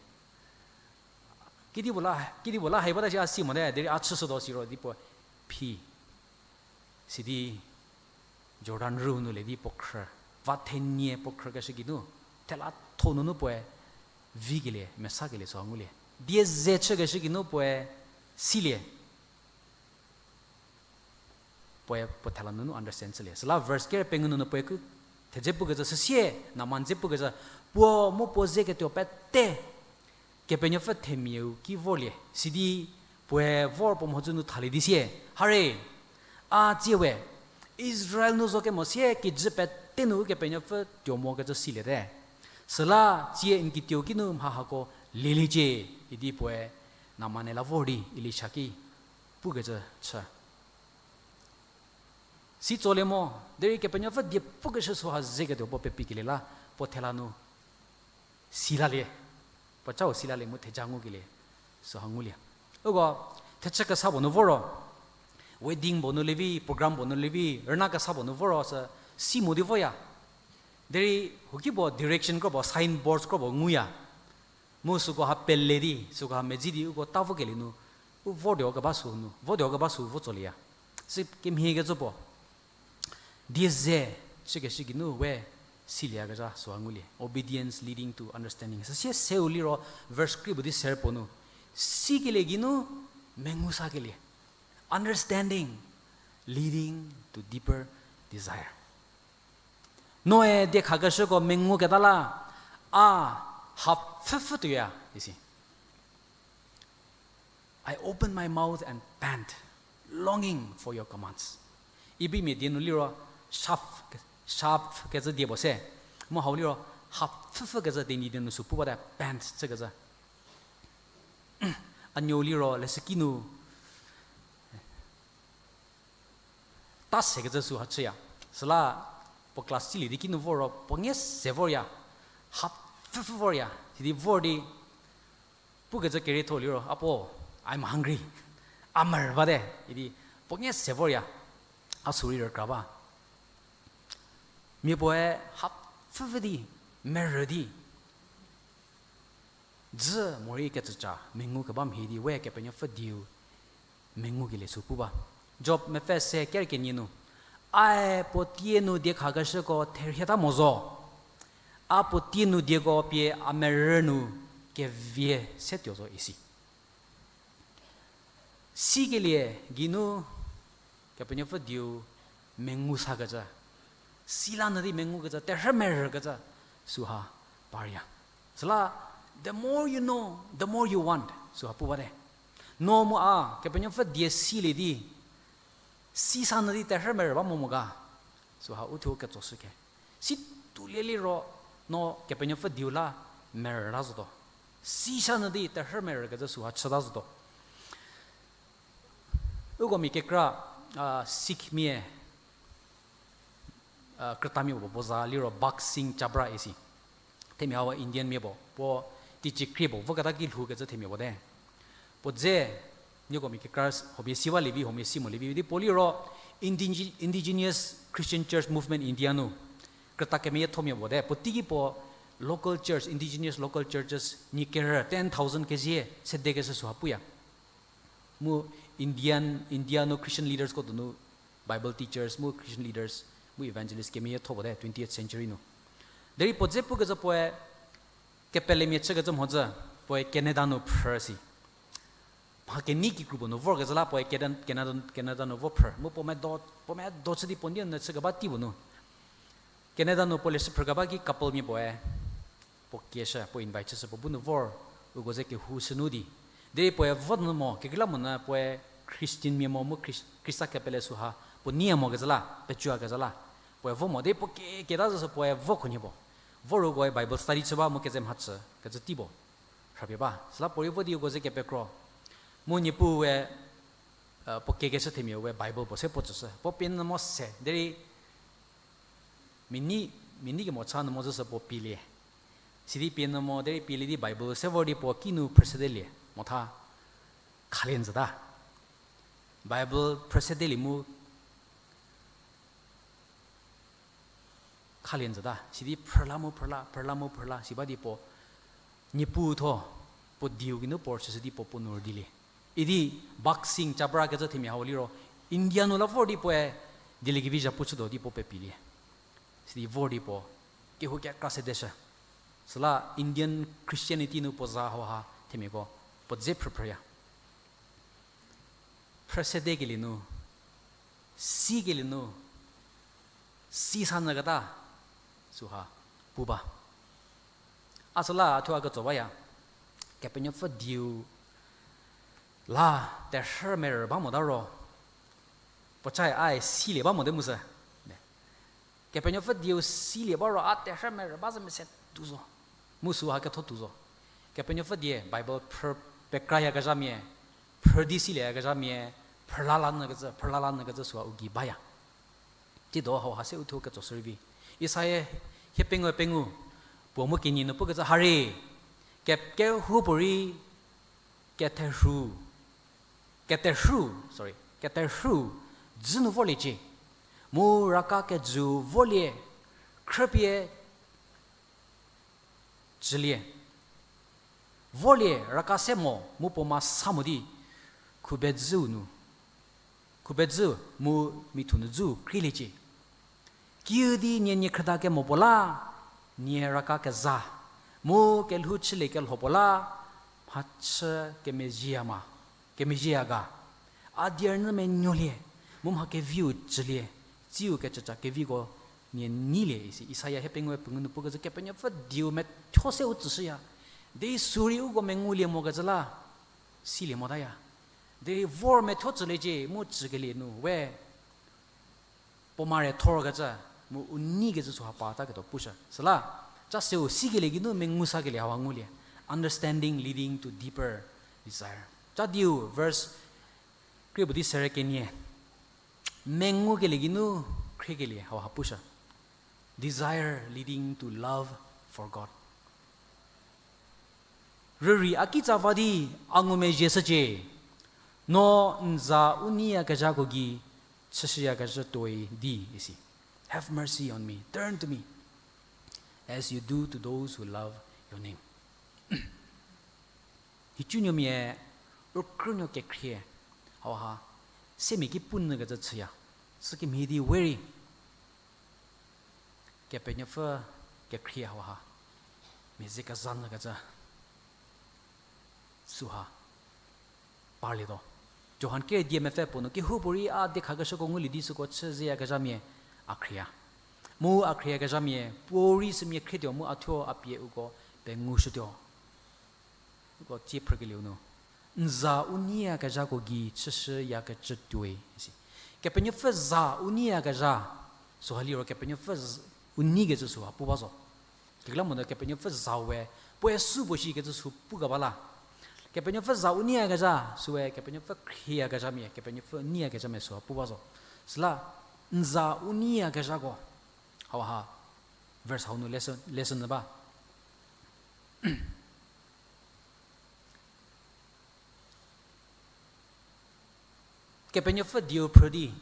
Kedipuo la, kedipuo la hai bata shi a si mote, derei a chüshütuo siro di puo phi. Sidi Jordan rüu nu le di puo khrü, va thenie puo khrükeshü geinu, thela tho nunu puoe vikelie, mesakelie süha ngulie. Die ze chükeshü geinu puoe silie. Puoe puo thela nunu understand chülie. Süla verse ker pengou nunu puoe ku thedze pukecü süsie, Naman dze pukecü, puo mu puo ze ketuo pete Kepenuopfü themiau ki vorlie, sidi puoe vor puo mhodzü nu thalie di sie, hare, a tsie we, Israel nu zo kemo sie kijü pete nu Kepenuopfü tuo mokecü siliete. Süla tsie n kituo kinu mha hako lieliecie, idi puoe Naman-e la vor di Elisha ki pukecü chü. Si tsolie mo, derei Kepenuopfü die pukeshü süha zeketuo puo pepikelie la, puo thela nu silalie, puo chau silalie mu theja ngukelie süha ngulie. Uko thechü kesa puo nu voro, wedding puo nu lievi, program puo nu lievi, rüna kesa puo nu voro sü si mo di voya. Derei huoki puo direction kropuo, signboards kropuo nguya. Mu süko ha pele di, süko ha medzi di, uko ta vokelie nu, u votuo keba sü nu, votuo keba sü vo tsolieya. Sü kemhiekecü puo. Die ze, chükeshü geinu we silieyakezha süha ngulie. Obedience leading to understanding. Süsie seu liro, verse kri puo di ser puo nu. Sikelie geinu, mengu sakelie. Understanding, leading to deeper desire. Noe diekhakeshüko menguketa la, a hapfüpfü tuoya, isi. I open my mouth and pant, longing for your commands. Ibri mia die nu liro, shaf, shaf kecü die puo se. Mu hau liro, hapfüpfü kecü Tenyidie nu sü pu bate, pant chükecü. A nuo liro, leshüki nu, ta sekecü süha chüya. Süla puo class silie di kinu vorro, puo nge se vorya. Hapfüpfü vorya. Sidi vor di, pukecü kerietho liro, apuo, I'm hungry. A merü bate. Idi, puo nge se vorya. A sü rei rükra ba. Mia puoe hapfüpfü di, merü di. Dzü morei kecüca, mengu keba mhie di we Kepenuopfü dieu, mengukelie sü pu ba. Job mepfü se ker kenie nu. Ae puo tie nu diekhakeshüko therhieta mo zo. A puo tie nu dieko pie a merü nu kevie se tuo zo isi. Sikelie geinu Kepenuopfü dieu mengu sakecü. Sila nyü di mengukecü, terhü merükecü, süha parya. Süla, the more you know, the more you want, süha pu bate. No mu a, Kepenuopfü die silie di, sisa nyü di terhü merü ba mo mo ga, süha uthuo ketsoshü khe. Si tuolie liro, no Kepenuopfü dieu la merüta zotuo. Sisa nyü di terhü merükecü süha chüta zotuo. Uko mia kekra, a, Sikh mia, a, krütamia puo puo za liro Bakht Singh Chabra isi. Themia hau Indian mia puo, puo teicie krie puo voketa ki lhoukecü themia puo te. Puo dze, nieko mia kekra huomia si ba lievi, huomia si mo lievi di puo liro indige-, Indigenous Christian Church Movement India nu krüta kemeyiethomia puo te. Puo teiki puo local church, indigenous local churches nyi kerü ten thousand kezie sedekeshü süha puya. Mu Indian, India nu Christian leaders ko donu Bible teachers mu Christian leaders mu evangelist kemeyietho puo te twentieth century nu. Derei puo dze pukecü puoe kepelemia chükecü mhodzü, puoe Canada nu phrü si. Mha kenei kikru puo nu vorkezhü la puoe Canada, Canada, Canada nu vo phrü. Mu puo medo, puo medo chü di puo nie nyü chükeba tei puo nu Canada nu puo leshü phrükeba ki couple mia puoe puo kieshü, puo invite chüshü puo bu nu vor, uko ze kehou shünu di. Derei puoe vo nyü mo, kekreilamonyü puoe Christian mia mo mu Khris-, Khrista kepele süha puo nie mokezhü la, pecuakezhü la. Puoe vo mo, derei puo ke-, keta zhüshü puoe vo khunhie puo. Vor ukoe Bible study chü ba mu keze mhachü, kecü tei puo. Rhapie ba. Süla puorei vo di uko ze kepekro. Mu Niepuu we, puo kekeshü themia we Bible puo se puo tsüshü. Puo pie nyü mo se, derei mia nei, mia nei kemo cha nyü mo zhüshü puo pielie. Sidi pie nyü mo, derei pielie di Bible se vor di puo kinu phrüsedelie. Motha khalie nyüta. Bible phrüsedelie mu khalie nyüta. Sidi phrüla mu phrüla, phrüla mu phrüla, si ba di puo Niepuu tho, puo dieu geinu puo chüshü di puo puo nu rüdilie. Idi Bakht Singh Chabra kecü themia hau liro, India nu la vor di puoe dieliekevi zhapu chütuo di puo pepielie. Sidi vor di puo kehou kekra sedeshü. Süla Indian Christianity nu puo za hauha themiako puo dze phrüphrüya. Phrüsedekelie nu, sikelie nu, sisa nyüketa, süha pu ba. A süla a thuo a ketso baya, Kepenuopfü dieu la terhü merü ba mota ro, puocae a silie ba mote mu sü. Kepenuopfü dieu silie ba ro a terhü merü ba zhü mese tuo zo. Mu süha ketho tuo zo. Kepenuopfü die Bible phrü pekrayakezhamia, phrü di silieyakezhamia, phrülala nyükecü, phrülala nyükecü süha u gei baya. Tsiedo hauha se u thuo ketso shürei vi. Isaia hiepengou pengou, puo mu kenie nu pukecü hari, ke-, kehoupuorei, ketherhu, ketherhu, sorry, ketherhu, dzü nu vorliecie. Mu raka kejüu vorlie, khrüpie Cülie. Vorlie raka se mo, mu puo ma sa mo di, khubedzüu nu, khubedzü mu mithu nu dzüu krieliecie. Kiüdi nie niekhrüda kemo puo la, nie raka keza, mu kelhou chülie kelho puo la, mhachü kemezhie ma, kemezhieya ga. A die rünyü menuolie, mu mha keviu cülie, tsiu kecüca keviko nie neilie isi. Isaia hiepengou pengou nu pukecü Kepenuopfü dieu methuo se u tsüshüya. Derei sürei uko mengulie mokecü la, silie motaya. Derei vor methuo cüliecie mu cükelie nu we puo mare thorkecü, mu u neikecü süha pa ta ketuo pushü. Süla, ca seu sikelie geinu mengu sakelie hauha ngulie. Understanding leading to deeper desire. Ca diu verse krie puo di sere kenie. Mengukelie geinu khriekelie hauha pushü. Desire leading to love for God. Rürei a kitsa va di a ngumezhie shücie, no n za u neiyakezhako gei chüshüyakezhü tuoi di isi. Have mercy on me, turn to me, as you do to those who love your name. Nhicunuomia, ukrünuo kekhrie, hauha, semia ki punyükecü chüya, sükemhie di we rei Kepenuopfü kekhrie hauha, mia ze kezanyükecü süha parlietuo. Johan kere die mepfü puo nu, kehoupuorei a diekhakeshüko ngulie di süko chü zeyakezhamia a khrieya. Mu a khrieyakezhamia puorei sümia khrietuo mu a thuo a pie uko pengushütuo. Uko tsie phrükelieu nu, n za u neiyakezhako gei chüshüyakecü tuoi isi. Kepenuopfü za u neiyakezha, süha liro Kepenuopfü z-, u neikecü süha pu ba zo. Kekreilamonyü Kepenuopfü za we, puoe süu puo shikecü sü pu keba la. Kepenuopfü za u neiyakezha, süe Kepenuopfü khrieyakezhamia, Kepenuopfü neiyakezhamia süha pu ba zo. Süla, n za u neiyakezhako. Hauha, verse hau nu lesson, lesson nyü ba. Kepenuopfü dieu phrü di,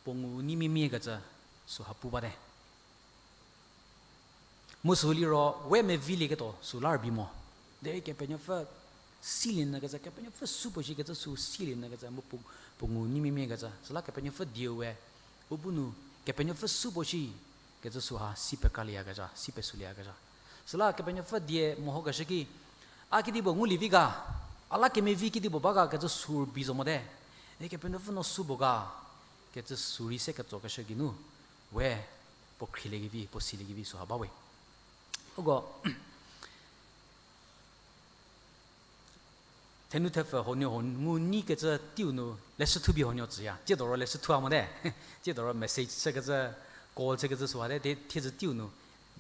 puo ngu nei mimie kecü süha pu bate. Mu sü liro we mevilieketuo sü la rübei mo. Derei Kepenuopfü silie nyü kecü, Kepenuopfü süu puo shikecü sü silie nyü kecü, mu puo, puo ngu nei mimie kecü. Süla Kepenuopfü dieu we, u bu nu, Kepenuopfü süu puo shi kecü süha si pekralieyakezha, si pesülieyakezha. Süla Kepenuopfü die mehokeshü ki, a kedipuo ngulie vi ga, a la kemevi kedipuo ba ga kecü sü rübei zo mote. E Kepenuopfü no süu puo ga, kecü sü rei se ketsokeshü geinu, we, puo khrieliekevi, puo siliekevi süha ba we. Uko, thenu thepfü huonuo huo ngu nei kecü teiu nu leshü thupie huonuo tsüya. Tsiedo ro leshü thua mote. Tsiedo ro message chükecü, call chükecü süha te, te, thiedzü teiu nu.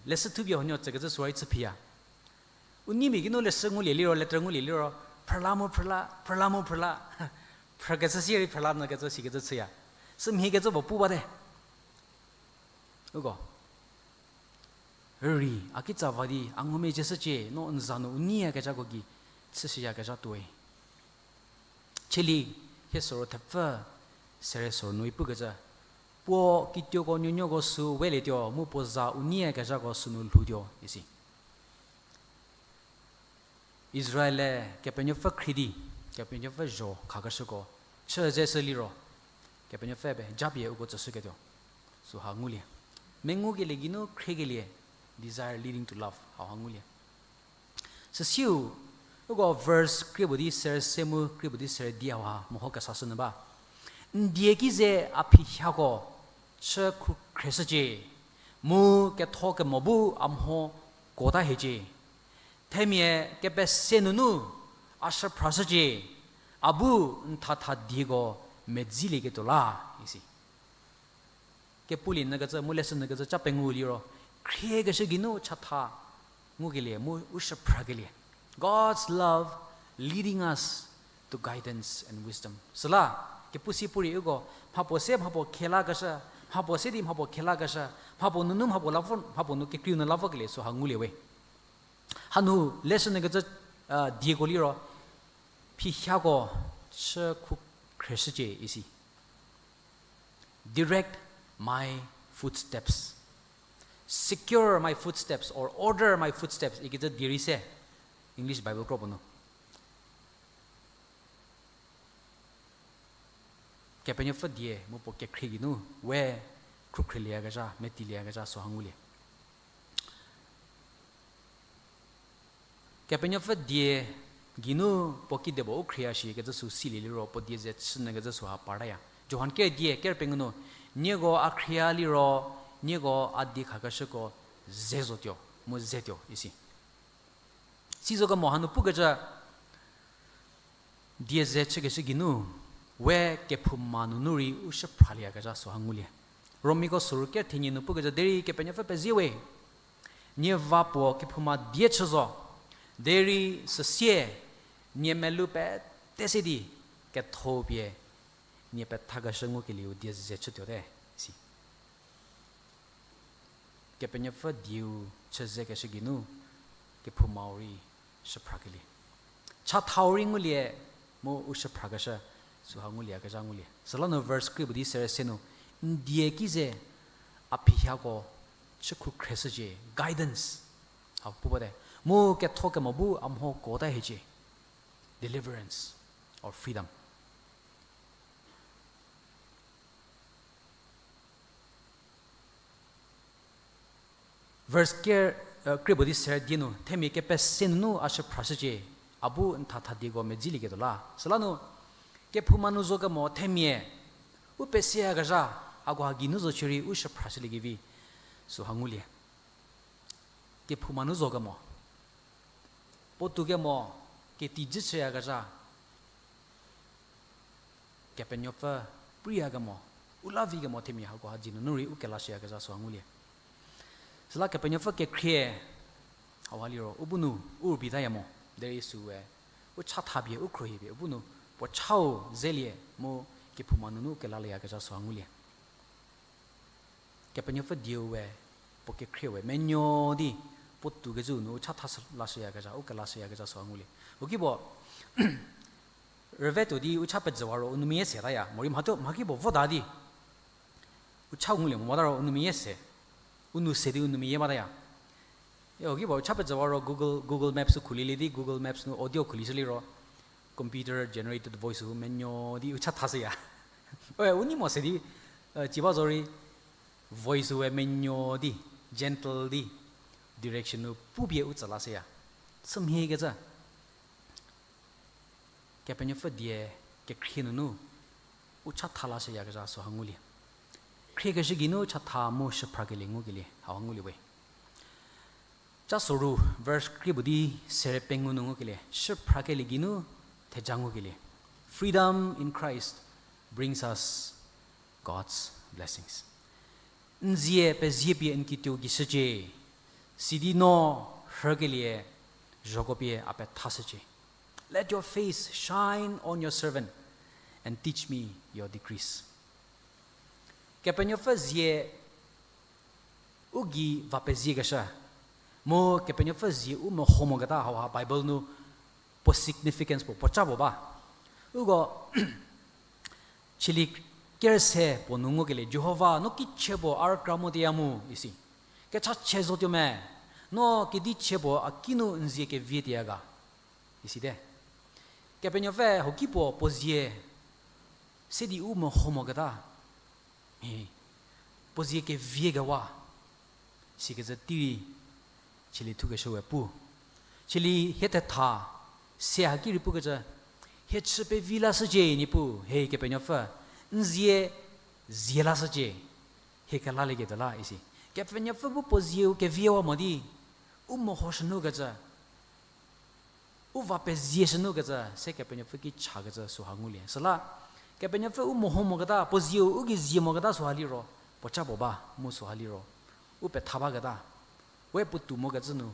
Leshü thupie huonuo tsükecü süha rei chü phiya. U neimia geinu leshü ngulie liro, letter ngulie liro, phrüla mu phrüla, phrüla mu phrüla. Phrükecü sie rei phrüla nyü kecü sikecü chüya. Sümhiekecü puo pu bate. Uko. Rürei, a kitsa va di, a ngumezhie shücie, no n za nu u neiyakezhako gei chüshüyakezha tuoi. Cheli, hie süro thepfü, sere süro nu i pukecü, puo kituoko nuonuoko sü welietuo, mu puo za u neiyakezhako sünu lhoutuo, isi. Israel-e Kepenuopfü khrie di, Kepenuopfü zho khakeshüko chü zeshü liro, Kepenuopfü be japie uko tsüshüketuo süha ngulie. Mengukelie geinu khriekelie, desire leading to love, hauha ngulie. Süsiu, uko verse krie puo di sere se mu krie puo di sere di hauha meho kesashü nyü ba. N die ki ze a phihiako chü khrukhrieshücie, mu ketho kemo bu a mho kota hiecie. Themia kepese nunu a shüphrashücie, a bu n thatha dieko medzilieketuo la, isi. Kepulie nyü kecü, mu lesson nyü kecü ca pengou liro, khriekeshü geinu chatha ngukelie, mu u shüphrakelie. God's love leading us to guidance and wisdom. Süla, kepu si purei uko, mhapuo se mhapuo khelakeshü, mhapuo se di mhapuo khelakeshü, mhapuo nunu mhapuo lavo, mhapuo nu kekreiu nu lavokelie süha ngulie we. Hanu lesson nyü kecü, dieko liro, phihiako chü khrukhrieshücie isi. Direct my footsteps. Secure my footsteps or order my footsteps ikecü die rei se, English Bible kro puo nu. Kepenuopfü die mu puo kekhrie geinu we khrukhrelieyakezha, metilieyakezha süha ngulie. Kepenuopfü die geinu puo kidipuo u khrieya shikecü sü silie liro puo die ze chünyükecü süha partaya. Johan ker die ker pengou nu, nieko a khrieya liro, nieko a diekhakeshüko ze zotuo, mu zetuo isi. Sizo kemo hanu pukecü, die ze chükeshü geinu, we kephouma nunu rei u shüphralieyakezha süha ngulie. Romiko soru ker thenie nu pukecü, derei Kepenuopfü pezie we, nie va puo kephouma die chü zo, derei süsie nie melou pete se di ketho pie nie pethakeshü ngukelieu die ze chütuote, isi. Kepenuopfü dieu chü zekeshü geinu, kephoumau rei shüphrakelie. Chathau rei ngulie, mu u shüphrakeshü, süha ngulieyakezha ngulie. Süla nu verse krie puo di sere se nu, n die ki ze a phihiako chü khrukhreshücie, guidance. Hau pu bate. Mu ketho kemo bu a mho kota hiecie. Deliverance or freedom. Verse ker, krie puo di sere die nu, themia kepese nunu a shüphrashücie, a bu n thathadieko medzilieketuo la. Süla nu, kephouma nu zo kemo themia, u peseyakezha, hakoha geinu zo chierei u shüphrashüliekevi, süha ngulie. Kephouma nu zo kemo, puotou kemo, ketijü chüyakezha, Kepenuopfü priya kemo, u la vi kemo themia hakoha dzie nunu rei u kelashüyakezha süha ngulie. Süla Kepenuopfü kekhrie, hauha liro u bu nu u rübeitaya mo, derei süe, u chatha pie, u khruohi pie, u bu nu puo chau zelie mu kephouma nunu u kelalieyakezha süha ngulie. Kepenuopfü dieu we, puo kekhrie we menuo di, puotou kecü nu u chatha lashüyakezha, u kelashüyakezha süha ngulie. Huokipuo, rüvetuo di u cha pezüwa ro u nou meyie se taya, morei mha, mhakipuo vota di u cha ngulie mo mota ro u nou meyie se, u nou se di u nou meyie bataya. E, huokipuo u cha pezüwa ro Google, Google Maps u khulielie di Google Maps nu audio khulishü liro, computer generated voice u menuo di u cha thashüya. E, u nei mo se di, e, ci ba zorei, voice we menuo di, gentle di, direction nu pupie u tsü lashüya. Sümhiekecü. Kepenuopfü die kekhrie nunu, u chatha lashüyakezha süha ngulie. Khriekeshü geinu chatha mu shüphrakelie ngukelie, hauha ngulie we. Ca soru, verse krie puo di sere pengou nu ngukelie, shüphrakelie geinu theja ngukelie. Freedom in Christ brings us God's blessings. N zie pezie pie n kituo gei shücie, sidi no rhükelie zhoko pie a pethashücie. Let your face shine on your servant and teach me your decrees. Kepenuopfü zie u gei va peziekeshü, mu Kepenuopfü zie u meho moketa hauha Bible nu puo significance puo, puo ca puo ba. Uko Chili kerse puo nu ngukelie, Jihova, no kichie puo a rükra mo teya mu, isi. Kechachie zotuo me, no kedichie puo a kinu n zie kevie teya ga, isite. Kepenuopfü huoki puo, puo zie se di u meho moketa, puo zie kevie kewa, sikecü tei rei, chili thukeshüe pu. Chili hie thetha, se haki rei pukecü, hie chü pevi lashücie Niepuu, he Kepenuopfü, n zie, zie lashücie, hie kelalieketuo la isi. Kepenuopfü bu puo zieu keviewa mo di, u mehoshünukecü, u va pezieshünukecü, se Kepenuopfü ki chakecü süha ngulie. Süla, Kepenuopfü u meho moketa, puo zieu u gei zie moketa süha liro, puo ca puo ba, mu süha liro, u petha baketa, we puotou mokecü nu,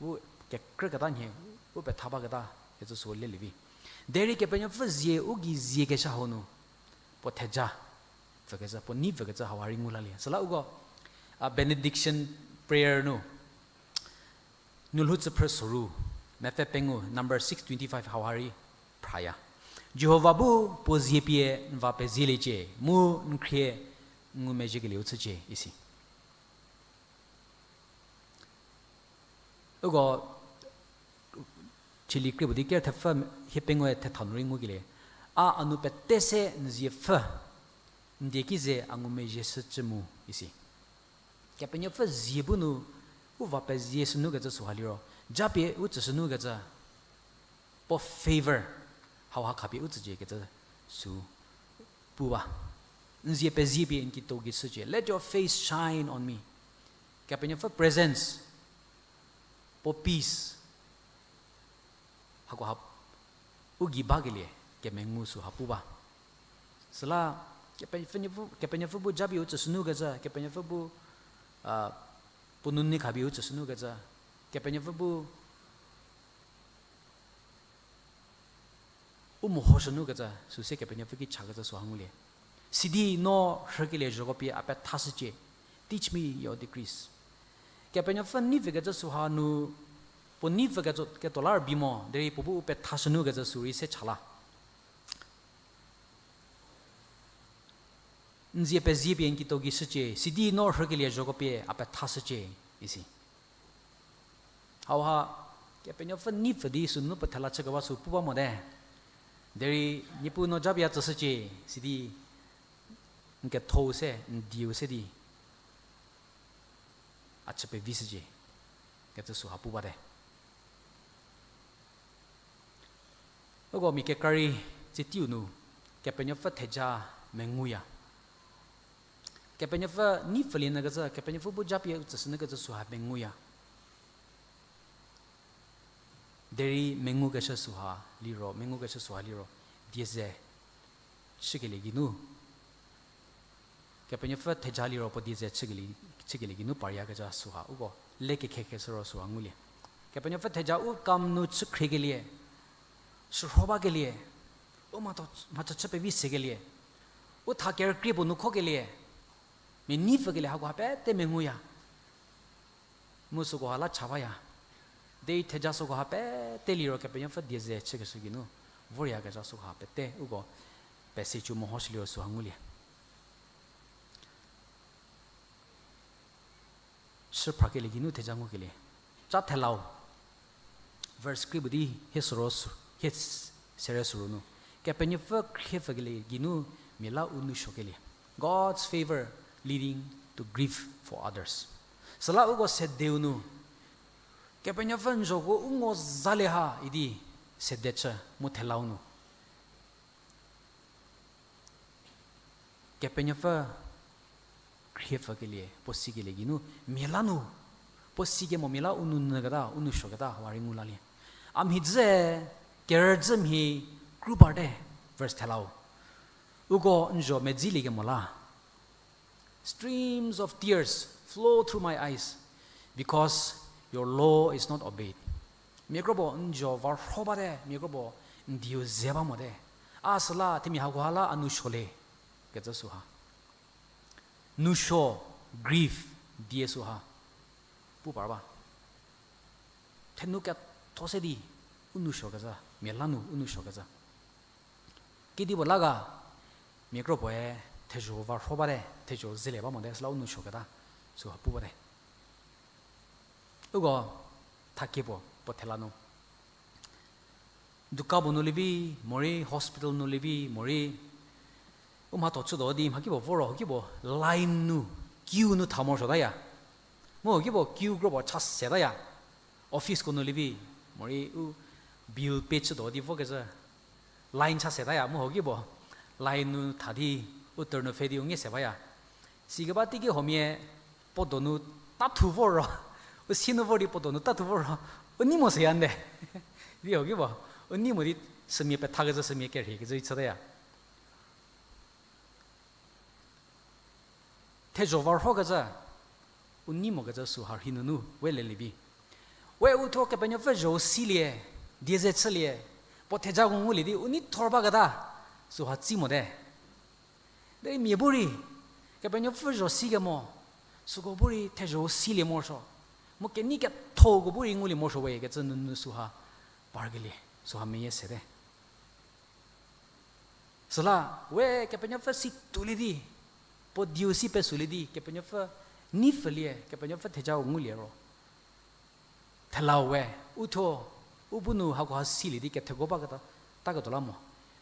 u kekrüketa nhie, u petha baketa, kecü sü lelie vi. Derei Kepenuopfü zie u gei ziekeshü hau nu, puo theja, pfükecü, puo nei pfükecü hauha rei ngu lalie. Süla uko, a, benediction prayer nu, Nulhou tsüphrü soru, mepfü pengou, number six twenty-five hauha rei phraya. Jihova bu puo zie pie n va pezieliecie, mu n khrie n ngumezhiekelieu chücie, isi. Uko, chili krie puo di ker thepfü hie pengou-e thetha nu rei ngukelie. A a nou pete se n zie pfü, n die ki ze a ngumezhie shü cü mu, isi. Kepenuopfü zie bu nu, u va pezie shünukecü süha liro, japie u tsüshünukecü, puo favor, hauha khapie u tsücie kecü sü pu ba. N zie pezie pie n kituo gei shücie. Let your face shine on me. Kepenuopfü presence, puo peace, hakoha u gei bakelie kemengu süha pu ba. Süla Kepenuopfü, Kepenuopfü bu japie u tsüshünukecü, Kepenuopfü bu, a, puo nunei khapie u tsüshünukecü, Kepenuopfü bu u mehoshünukecü, süse Kepenuopfü ki chakecü süha ngulie. Sidi no rhükelie zhoko pie a pethashücie. Teach me your decrees. Kepenuopfü neipfükecü süha nu, puo neipfü ketuo la rübei mo, derei puo bu u pethashünukecü sü rei se cha la. N zie pezie pie n kituo gei shücie, sidi no rhükelie zhoko pie a pethashücie, isi. Hauha, Kepenuopfü neipfü di sünunu puo thela chükeba sü pu ba mote. Derei Niepuu no japie a tsüshücie, sidi n ketho-u se, n dieu se di a chü pevishücie, kecü süha pu bate. Uko mia kekra rei tsie teiu nu, Kepenuopfü theja menguya. Kepenuopfü neipfülie nyükecü, Kepenuopfü bu japie u tsüshünyükecü süha menguya. Derei mengukeshü süha liro, mengukeshü süha liro, die ze chükelie geinu, Kepenuopfü theja liro puo die ze chükelie, chükelie geinu paryakezha süha uko le kekhe keshü ro süha ngulie. Kepenuopfü theja u kam nu chükhriekelie, shürho bakelie, u mhatho, mhachü chü pevi sekelie, u tha kerükrie puo nu khokelie, mia neipfükelie hakoha pete menguya. Mu sükoha la cha baya. Derei theja sükoha pete liro Kepenuopfü die ze chükeshü geinu voryakezha sükoha pete uko passage-u mehoshü liro süha ngulie. Shüphrakelie geinu theja ngukelie. Cha thelau. Verse krie puo di hie süro sü-, hie s-, sere süro nu. Kepenuopfü khriepfükelie geinu mia la u nou suokelie. God's favor leading to grief for others. Süla uko sedeu nu, Kepenuopfü n zhoko u ngo zalie ha idi sede chü mu thelau nu. Kepenuopfü khriepfükelie, puo sikelie geinu, mia la nu, puo sikemo mia la u nou nyüketa, u nou suoketa, wa rei ngu lalie. A mhidzü, kerüdzü mhie, kru parte, verse thelau. Uko n zho medziliekemo la. Streams of tears flow through my eyes because your law is not obeyed. Mia kropuo n zho va rho bate, mia kropuo n dieu ze ba mote. A süla themia hakoha la a nou suo le, kecü süha. Nou suo, grief, die süha. Pu par ba. Thenu ketho se di, u nou suokecü, mia la nu u nou suokecü. Kedipuo la ga, mia kropuoe thezho va rho bate, thezho zelie ba mote, süla u nou suoketa, süha pu bate. Uko, thakie puo, puo thela nu. Dukan puo nu lievi, morei hospital nu lievi, morei u mhatho chütuo di mhakipuo vo ro, kipuo line nu, queue nu tha morosuotaya. Mu kipuo queue kropuo cha setaya. Officeko nu lievi, morei u bill pay chütuo di vokecü line cha setaya, mu ho kipuo line nu tha di u turn nu pfhe di u ngie se baya. Sikeba teiki huomia puo donu tathu vor ro, u sie nu vor di puo donu tathu vor ro, u nei mo seya nde. Di ho kipuo, u nei mo di sümia pethakecü sümia kerhiekecü i chütaya. Thezho va rhokecü, u nei mokecü süha rhi nunu we lelie vi. We u thuo Kepenuopfü zho-u silie, die ze chülie, puo thejako ngulie di u nei thor baketa, süha tsi mote. Derei mia bu rei, Kepenuopfü zho sikemo, süko bu rei thezho-u silie morosuo. Mu kenei kethoko bu rei ngulie morosuo we kecü nunu süha parkelie, süha meyie sete. Süla, we Kepenuopfü si tuolie di, puo dieu si pesülie di, Kepenuopfü nei pfülie, Kepenuopfü thejau ngulie ro. Thela we, uthuo, u bu nu hakoha silie di ketheko ba keta, taketuo la mo.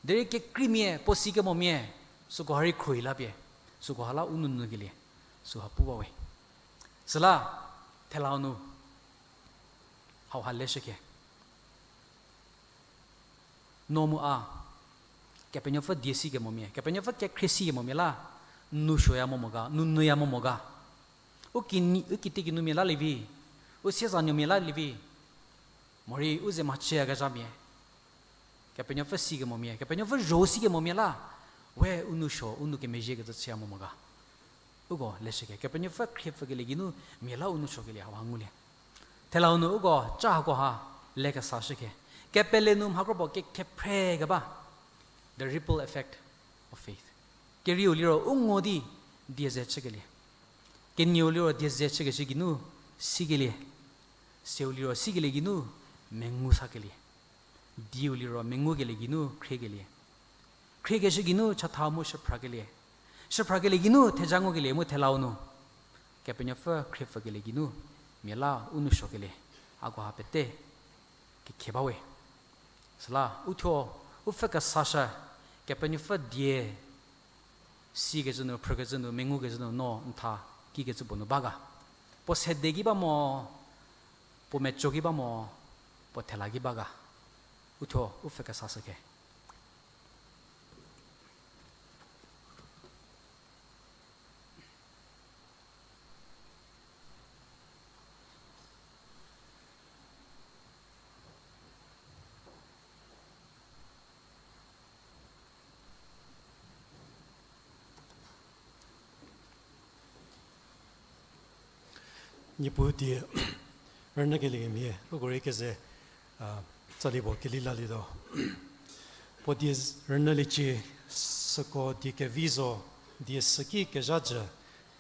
Derei kekreimia, puo sikemomia, sükoha rei khruohi la pie, sükoha la u nou nyükelie, süha pu ba we. Süla, thelau nu, hauha leshükhe. No mu a, Kepenuopfü die sikemomia, Kepenuopfü kekhrie sikemomia la, nu suoya mo mo ga, nu nyüya mo mo ga. U ki, u kitikinumia la lievi, u siezanuomia la lievi, morei u ze mhachüyakezhamia, Kepenuopfü sikemomia, Kepenuopfü zho sikemomia la, we u nou suo, u nou kemezhiekecü chüya mo mo ga. Uko leshükhe, Kepenuopfü khriepfükelie geinu mia la u nou suokelie hauha ngulie. Thelau nu uko ca hakoha lekesashükhe. Kepele nu mha kropuo kekhepre keba. The ripple effect of faith. Kerieu liro u ngo di die ze chükelie. Kenieu liro die ze chükeshü geinu sikelie. Seu liro sikelie geinu mengu sakelie. Diu liro mengukelie geinu khriekelie. Khriekeshü geinu chatha mu shüphrakelie. Shüphrakelie geinu theja ngukelie mu thelau nu Kepenuopfü khriepfükelie geinu mia la u nou suokelie. Hakoha pete kekhie ba we. Süla uthuo, u pfhükesashü, Kepenuopfü die sikecü nu, phrükecü nu, mengukecü nu, no n tha kikecü puo nu ba ga. Puo sede ki ba mo, puo meco ki ba mo, puo thela ki ba ga. Uthuo, u pfhükesashükhe. Niepuu die rünyükelie kemhie, uko rei keze, a, tsali puo keli lalietuo. Puo die z-, rünyüliecie, süko die kevi zo, die süki kezha jü,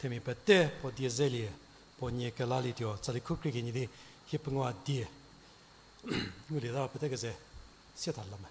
themia pete puo die zelie, puo nie kelalietuo, tsali khu krie kenie di, hie pengou die. Ngulieta pete keze, siata la me.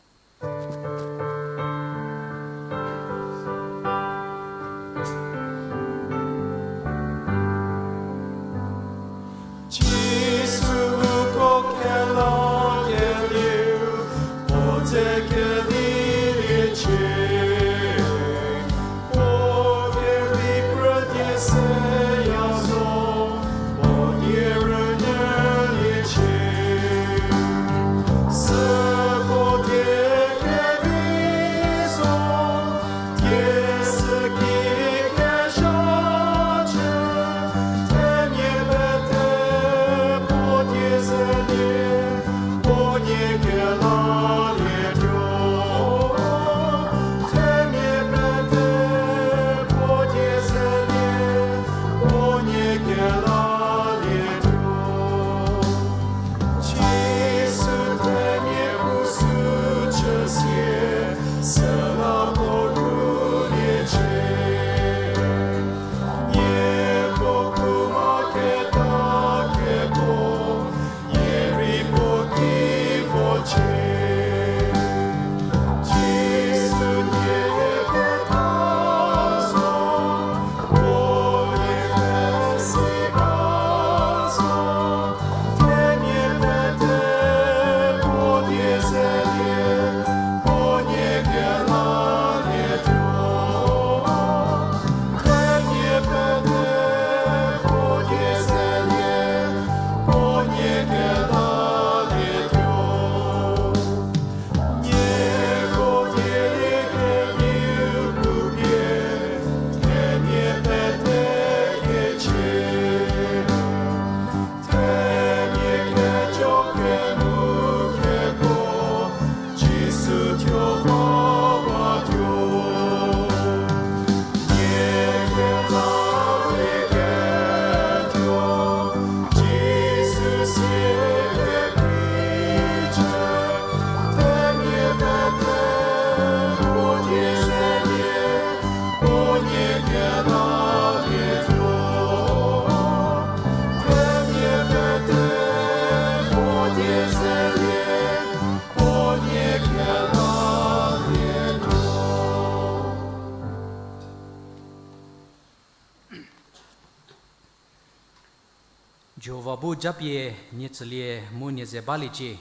Jihova bu japie nie tsülie mu nie ze baliecie.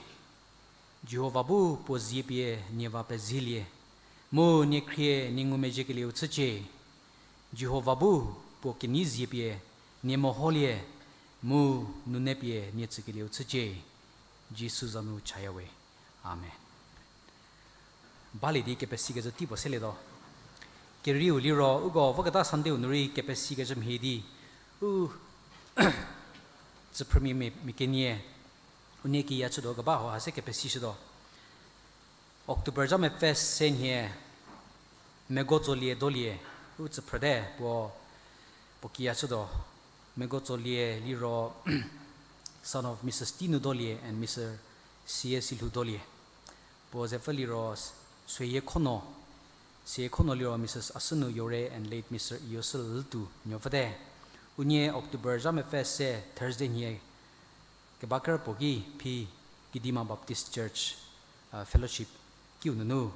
Jihova bu puo zie pie nie va pezielie, mu nie khrie nie ngumezhiekelieu chücie. Jihova bu puo kenei zie pie nie meholie, mu nune pie nie tsükelieu chücie. Jisu za nu chayawe. Amen. Balie di kepesikecü tei puo selietuo. Kerieu liro uko voketa Sunday-u nu rei kepesikecü mhie di u tsüphrümia mia, mia kenie unie kiya chütuo keba hauha se kepesishütuo. October zha mepfü se nhie Megotsolie Dolie, u tsüphrüte puo, puo kiya chütuo. Megotsolie liro son of Mrs Tinu Dolie and Mr Siye Silhou Dolie. Puo zepfü liro Seyie Khono, Seyie Khono liro Mrs Asünu Yore and late Mr Iyosü Lütu nuopfüte. Unie October zha mepfü se Thursday nhie keba ker puo ki phi Kidima Baptist Church, uh, Fellowship kiu nunu,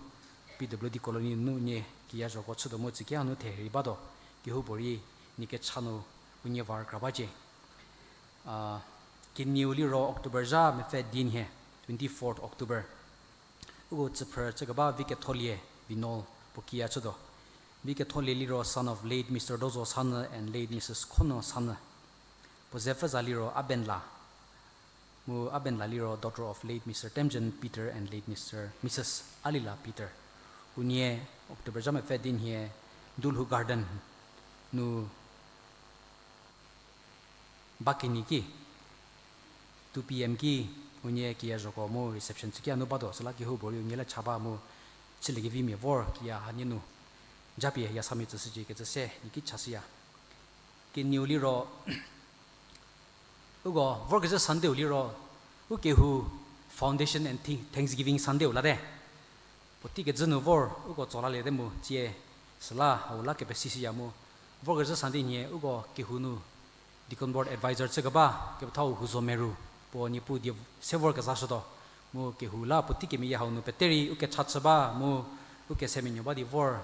P W D Colony nunu unie kiya zhoko chütuo mu tsüki hanu therie batuo, kehoupuorei nie kecha nu unie va rükra bacie. Kenieu liro October zha mepfü di nhie, twenty-fourth October. Uko tsüphrü chükeba Viketholie Vinol puo kiya chütuo. Viketholie liro son of late Mr Dozo Sanyü and late Mrs Khono Sanyü. Puo zepfü za liro Abenla. Mu Abenla liro daughter of late Mr Temjen Peter and late Mr Mrs Alila Peter. Unie October zha mepfü di nhie Dulhu Garden nu ba kenie ki, two P M ki, unie kiya zhoko mu reception tsüki hanu batuo, süla kehoupuorei unie le cha ba mu chüliekevimia vor kiya hanie nu japie yasamia tsüshücie kecü se nie ki chashüya. Kenieu liro uko vorkezhü Sunday-u liro ukehou Foundation and Thi- Thanksgiving Sunday-u late. Puotei kejü nu vor uko tso laliete mu tsie, süla hau la kepesishüya mu. Vorkezhü Sunday nhie uko kehou nu Deacon Board Advisor chükeba kepethau Huzo Meru puo Niepuu die se vorkezashütuo. Mu kehou la puotei kemeyie hau nu pete rei ukecha chü ba mu ukesemenuo ba di vor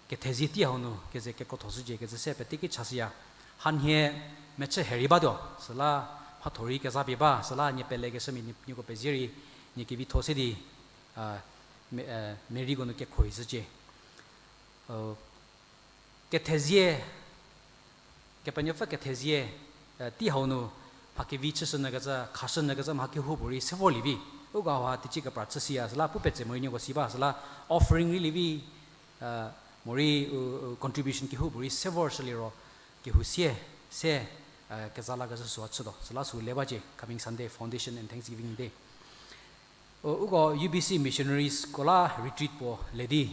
kethezie tei hau nu keze kekrotho shücie kecü se pete ki chashüya. Hanhie mechü herie batuo, süla mhatho rei kezapie ba, süla nie pelekeshümia nie, nieko pezie rei, nie kevitho se di, a, me- e, Maryko nu kekhruohi shücie. Kethezie, Kepenuopfü kethezie, e, tei hau nu mha kevi chüshünyükecü, khashünyükecü mha kehoupuorei se vorlie vi. Uko hauha teicie kepra chüshüya, süla pu petse morei nieko si ba, süla offering rei lie vi, e, morei, u, u, contribution kehoupuorei se vorshü liro, kehou sie, se, e, keza lakecü süu chütuo, süla süu le bacie, coming Sunday, Foundation and Thanksgiving Day. U- uko U B C missionariesko la retreat puo le di,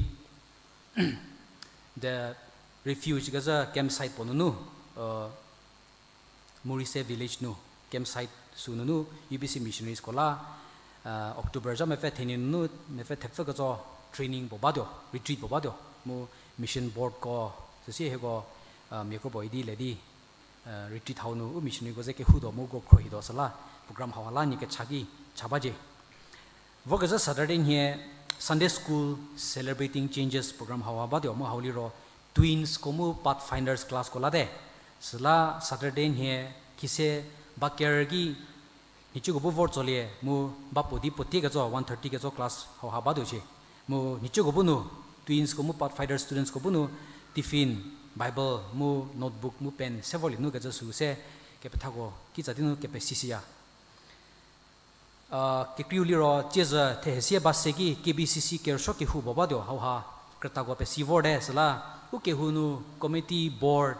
the refuge kecü campsite puo nunu, Murise village nu, campsite süu nunu U B C missionariesko la, October zha mepfü thenie nunu mepfü thepfü ketso training puo batuo, retreat puo batuo, mu mission boardko, süsie hieko, mia kropuo idi le di, retreat hau nu u missionaryko ze kehoutuo mu uko khruohituo süla program hauha la nie kecha ki cha bacie. Vorkezhü Saturday nhie Sunday School Celebrating Changes program hauha batuo mu hau liro twinsko mu Pathfinders classko late. Süla Saturday nhie khise ba ker ki nhicuko bu vor tsolie mu ba puo di puo tie ketso one thirty ketso class hauha batuo shie. Mu nhicuko bu nu, twinsko mu Pathfinders studentsko bu nu, tiffin, Bible mu notebook mu pen se vorlie nu kecü süu se kepethako kitsa di nu kepesishüya. Kekreiu liro tsiezhü thehesie ba se ki K B C C kerüsuo kehou puo batuo hauha krütako pesi vorte süla, u kehou nu committee, board,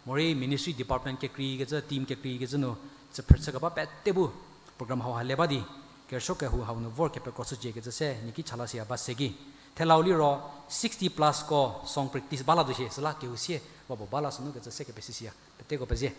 morei ministry department kekreikecü, team kekreikecü nu tsüphrü chükeba pete bu program hauha le ba di, kerüsuo kehou hau nu vor kepekro shücie kecü se nie ki cha lashüya ba se ki. Thelau liro sixty plusko song practice ba latuo shie süla kehou sie ba puo ba la sünu kecü se kepesishüya. Peteko pezie.